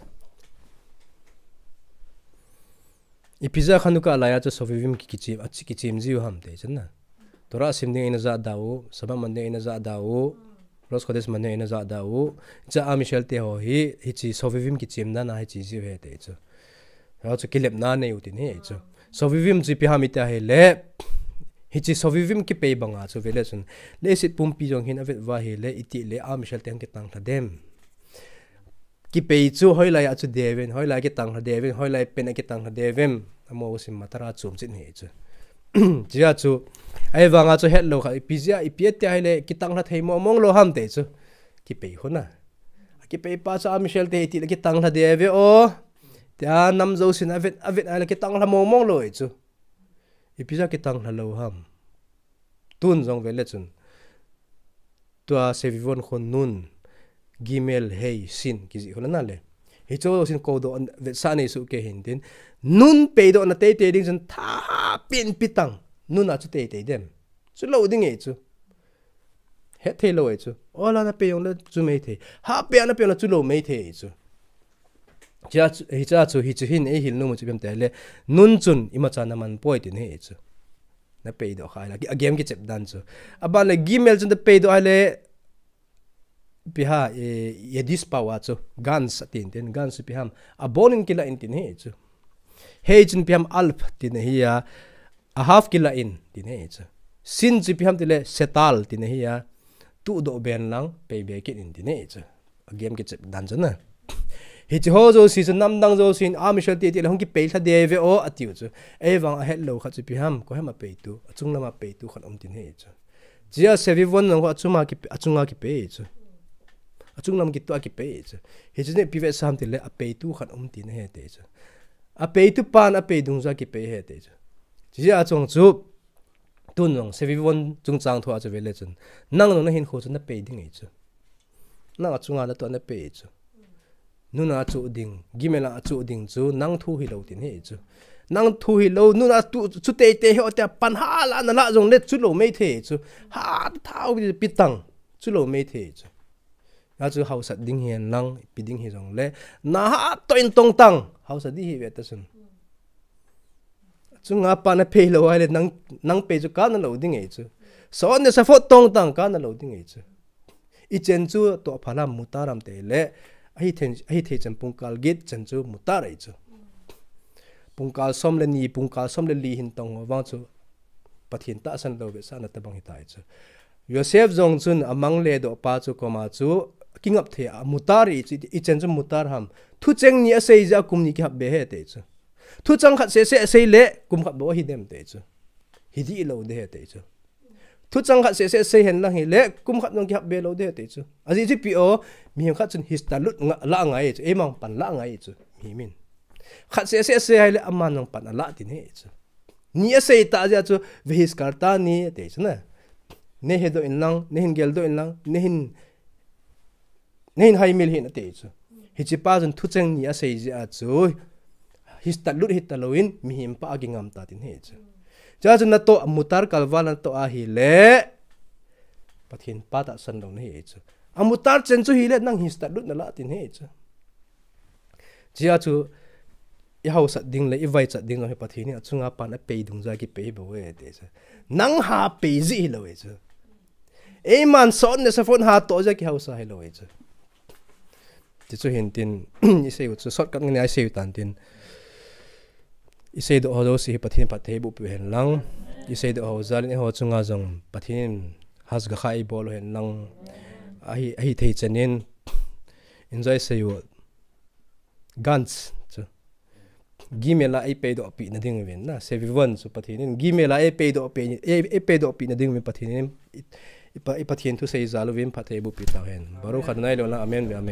Ipi jeh a Chanukah laiya chu Shovevim ki, kichem, achi kichem jiu ham ti chu na. Torah sim ding eina jahda u, Shabbat man ding eina jahda u, Rosh Chodesh man ding eina jahda u, cha Am Yisrael te ho hi, hiche Shovevim kichem dan a hiche jiu ahi ti chu. Hichu kilepna nei u tina ahi chu. Shovevim chu ipi ham iti ahile, hiche Shovevim kipei banga chu vele chun, leiset pumpi jong hin avet uva ahile, itile Am Yisrael te hung kitang lha dem. Kipei chu hoilai a chu de uvem, hoilai kitang lha de uvem, hoilai pen a kitang lha de uvem. Amo usim matara chom chet ahi chu. Hijeh a chu, Ahivanga chu hetlou kha, ipi jeh a, ipi ati ahile, kitanglha thei mong mong lou ham ti chu. Kipei hon a. Kipei pa chu a Michelle te hi ti le kitanglha de ve o. Tia nam jousen avet, avet ahile kitanglha mong mong lou e chu. Ipi jeh a kitanglha lou ham. Tun jong ve le chun. Tua Sevivon khon nun. Gimel hei sin kiji khon na le. Hicho sin ko do vetsah nei su ke hin tin. Nun pei do na tei tei ding chun tha pin pitang. Nun a chu tei tei dem. Chu lou ding e chu. Het thei lou e chu. Ola na pei jong le chu mei thei. Ha pei na pei na chu lou mei thei e chu. Hicha chu, hicha chu, hichu hin ei hil nom chu ipi ham ti le. Nun chun imacha na man poi tin hi e chu. Na pei do kha le. A game kichep dan chu. Aban le Gimel chun na pei do le. Ipi ham, e, Yiddish pao a chu. Ganz a tin tin. Ganz ipi ham. Abon in kila in tin hi e chu. Hei chun ipi ham alf tin hi a. A half kila in tin hi chu. Sin chu ipi ham ti le setal tin hi a. Tu do ben lang pei be kit in tin hi chu. A game kichep dan chu na. Hichi ho jouse chu namdang jousen a Michelle te ti le hung kipei lha de ve o atiu chu. Ahivang a hetlou khat chu ipi ham, koi ham a pei tu, achung lam a pei tu khat um tin hi chu. Chia Sevivon jong achunga kipei, achunga kipei chu. Achung lam kitu a kipei chu. Hichu ni ipi vetsah ham ti le a pei tu khat um tin hi ti chu. A pei tu pan a pei dung jeh a kipei hi ti chu. Chia chung chu tun jong Sevivon chungchang thu a chu ve le chun. Nang jong na hinkho chu na pei ding e chu. Nang achunga na to na pei chu. Nun a chu ding, Gimel a chu ding chu, nang thu hi lou tin hi chu. Nang thu hi lou, nun a tu, chu tei tei ho te pan ha la na la jong le chu lou mei thei chu. Ha thau pitang, chu lou mei thei chu. Na chu hausat ding hi lang, pi ding hi jong le. Na ha to in tong tang, hausat di hi ve ta sun. Chunga pan a pei lou ai le nang, nang pei chu ka na lou ding e chu. Son ne sa fot tong tang ka na lou ding e chu. I chen chu to phalam mutar am te le. Ahi then, ahi thei chen pungkal git chen chu mutar e chu. Pungkal som le ni, pungkal som le li hin tong vang chu. Pathen tahsan lou vetsahna tabang hi tai chu. Joseph jong chun amang le do pa chu koma chu kingap thei a mutar e chu i chen chu mutar ham. Thucheng ni a sei jeh a kum ni kihap be he te chu. Thucheng khat seh seh sei le kum khat bou hi dem te chu. Hi di lou de he te chu. Thucheng khat seh seh sei hen lang hi le kum khat jong kihap be lou de he te chu. Ajeh chu ipi o, mihem khat chun hista lut nga, la ngai chu. Eimang pan la ngai chu. Mihem in. Khat seh seh sei hai le aman jong pan a la tin he chu. Ni a sei ta jeh chu vehiskar ta ni te chu na. Ne he do in lang, ne hin gel do in lang, ne hin, ne hin hai mil hin a te chu. Hichi pa chun thucheng ni a sei jeh chu. Hista lut hita lou in mihem pa a kingam ta tin he chu. Cha chu na to mutar kalval na to a hi le. Pathen pa tahsan lou na hi chu. A mutar chen chu hi le nang hista lut na la tin he chu. Chia chu i hausat ding le i vaichat ding jong hi Pathen in achunga pan a pei dung jeh a kipei bou e te chu. Nang ha pei jeh hi lou e chu. Eiman son ne sa fon ha to jeh a kihausa hi lou e chu. Ti chu hin tin, i sei u chu shortcut ngen a i sei u tan tin. I sei do ho jouse hi Pathen phatthei boh piu hen lang. I sei do ho jal in eiho chunga jong Pathen in has ga kha i bol u hen lang. Ahi, ahi thei chen in. Enjoy sei u. Gans chu. Gimel a ei pei do pi na ding uvin na. Sevivon chu Pathen in. Gimel a ei pei do pi, ei, ei pei do pi na ding uvin Pathen in. I, i, pa, i Pathen thu sei jal uvin phatthei boh pi tau hen. Baruch Adonai le'olam amen ve amen.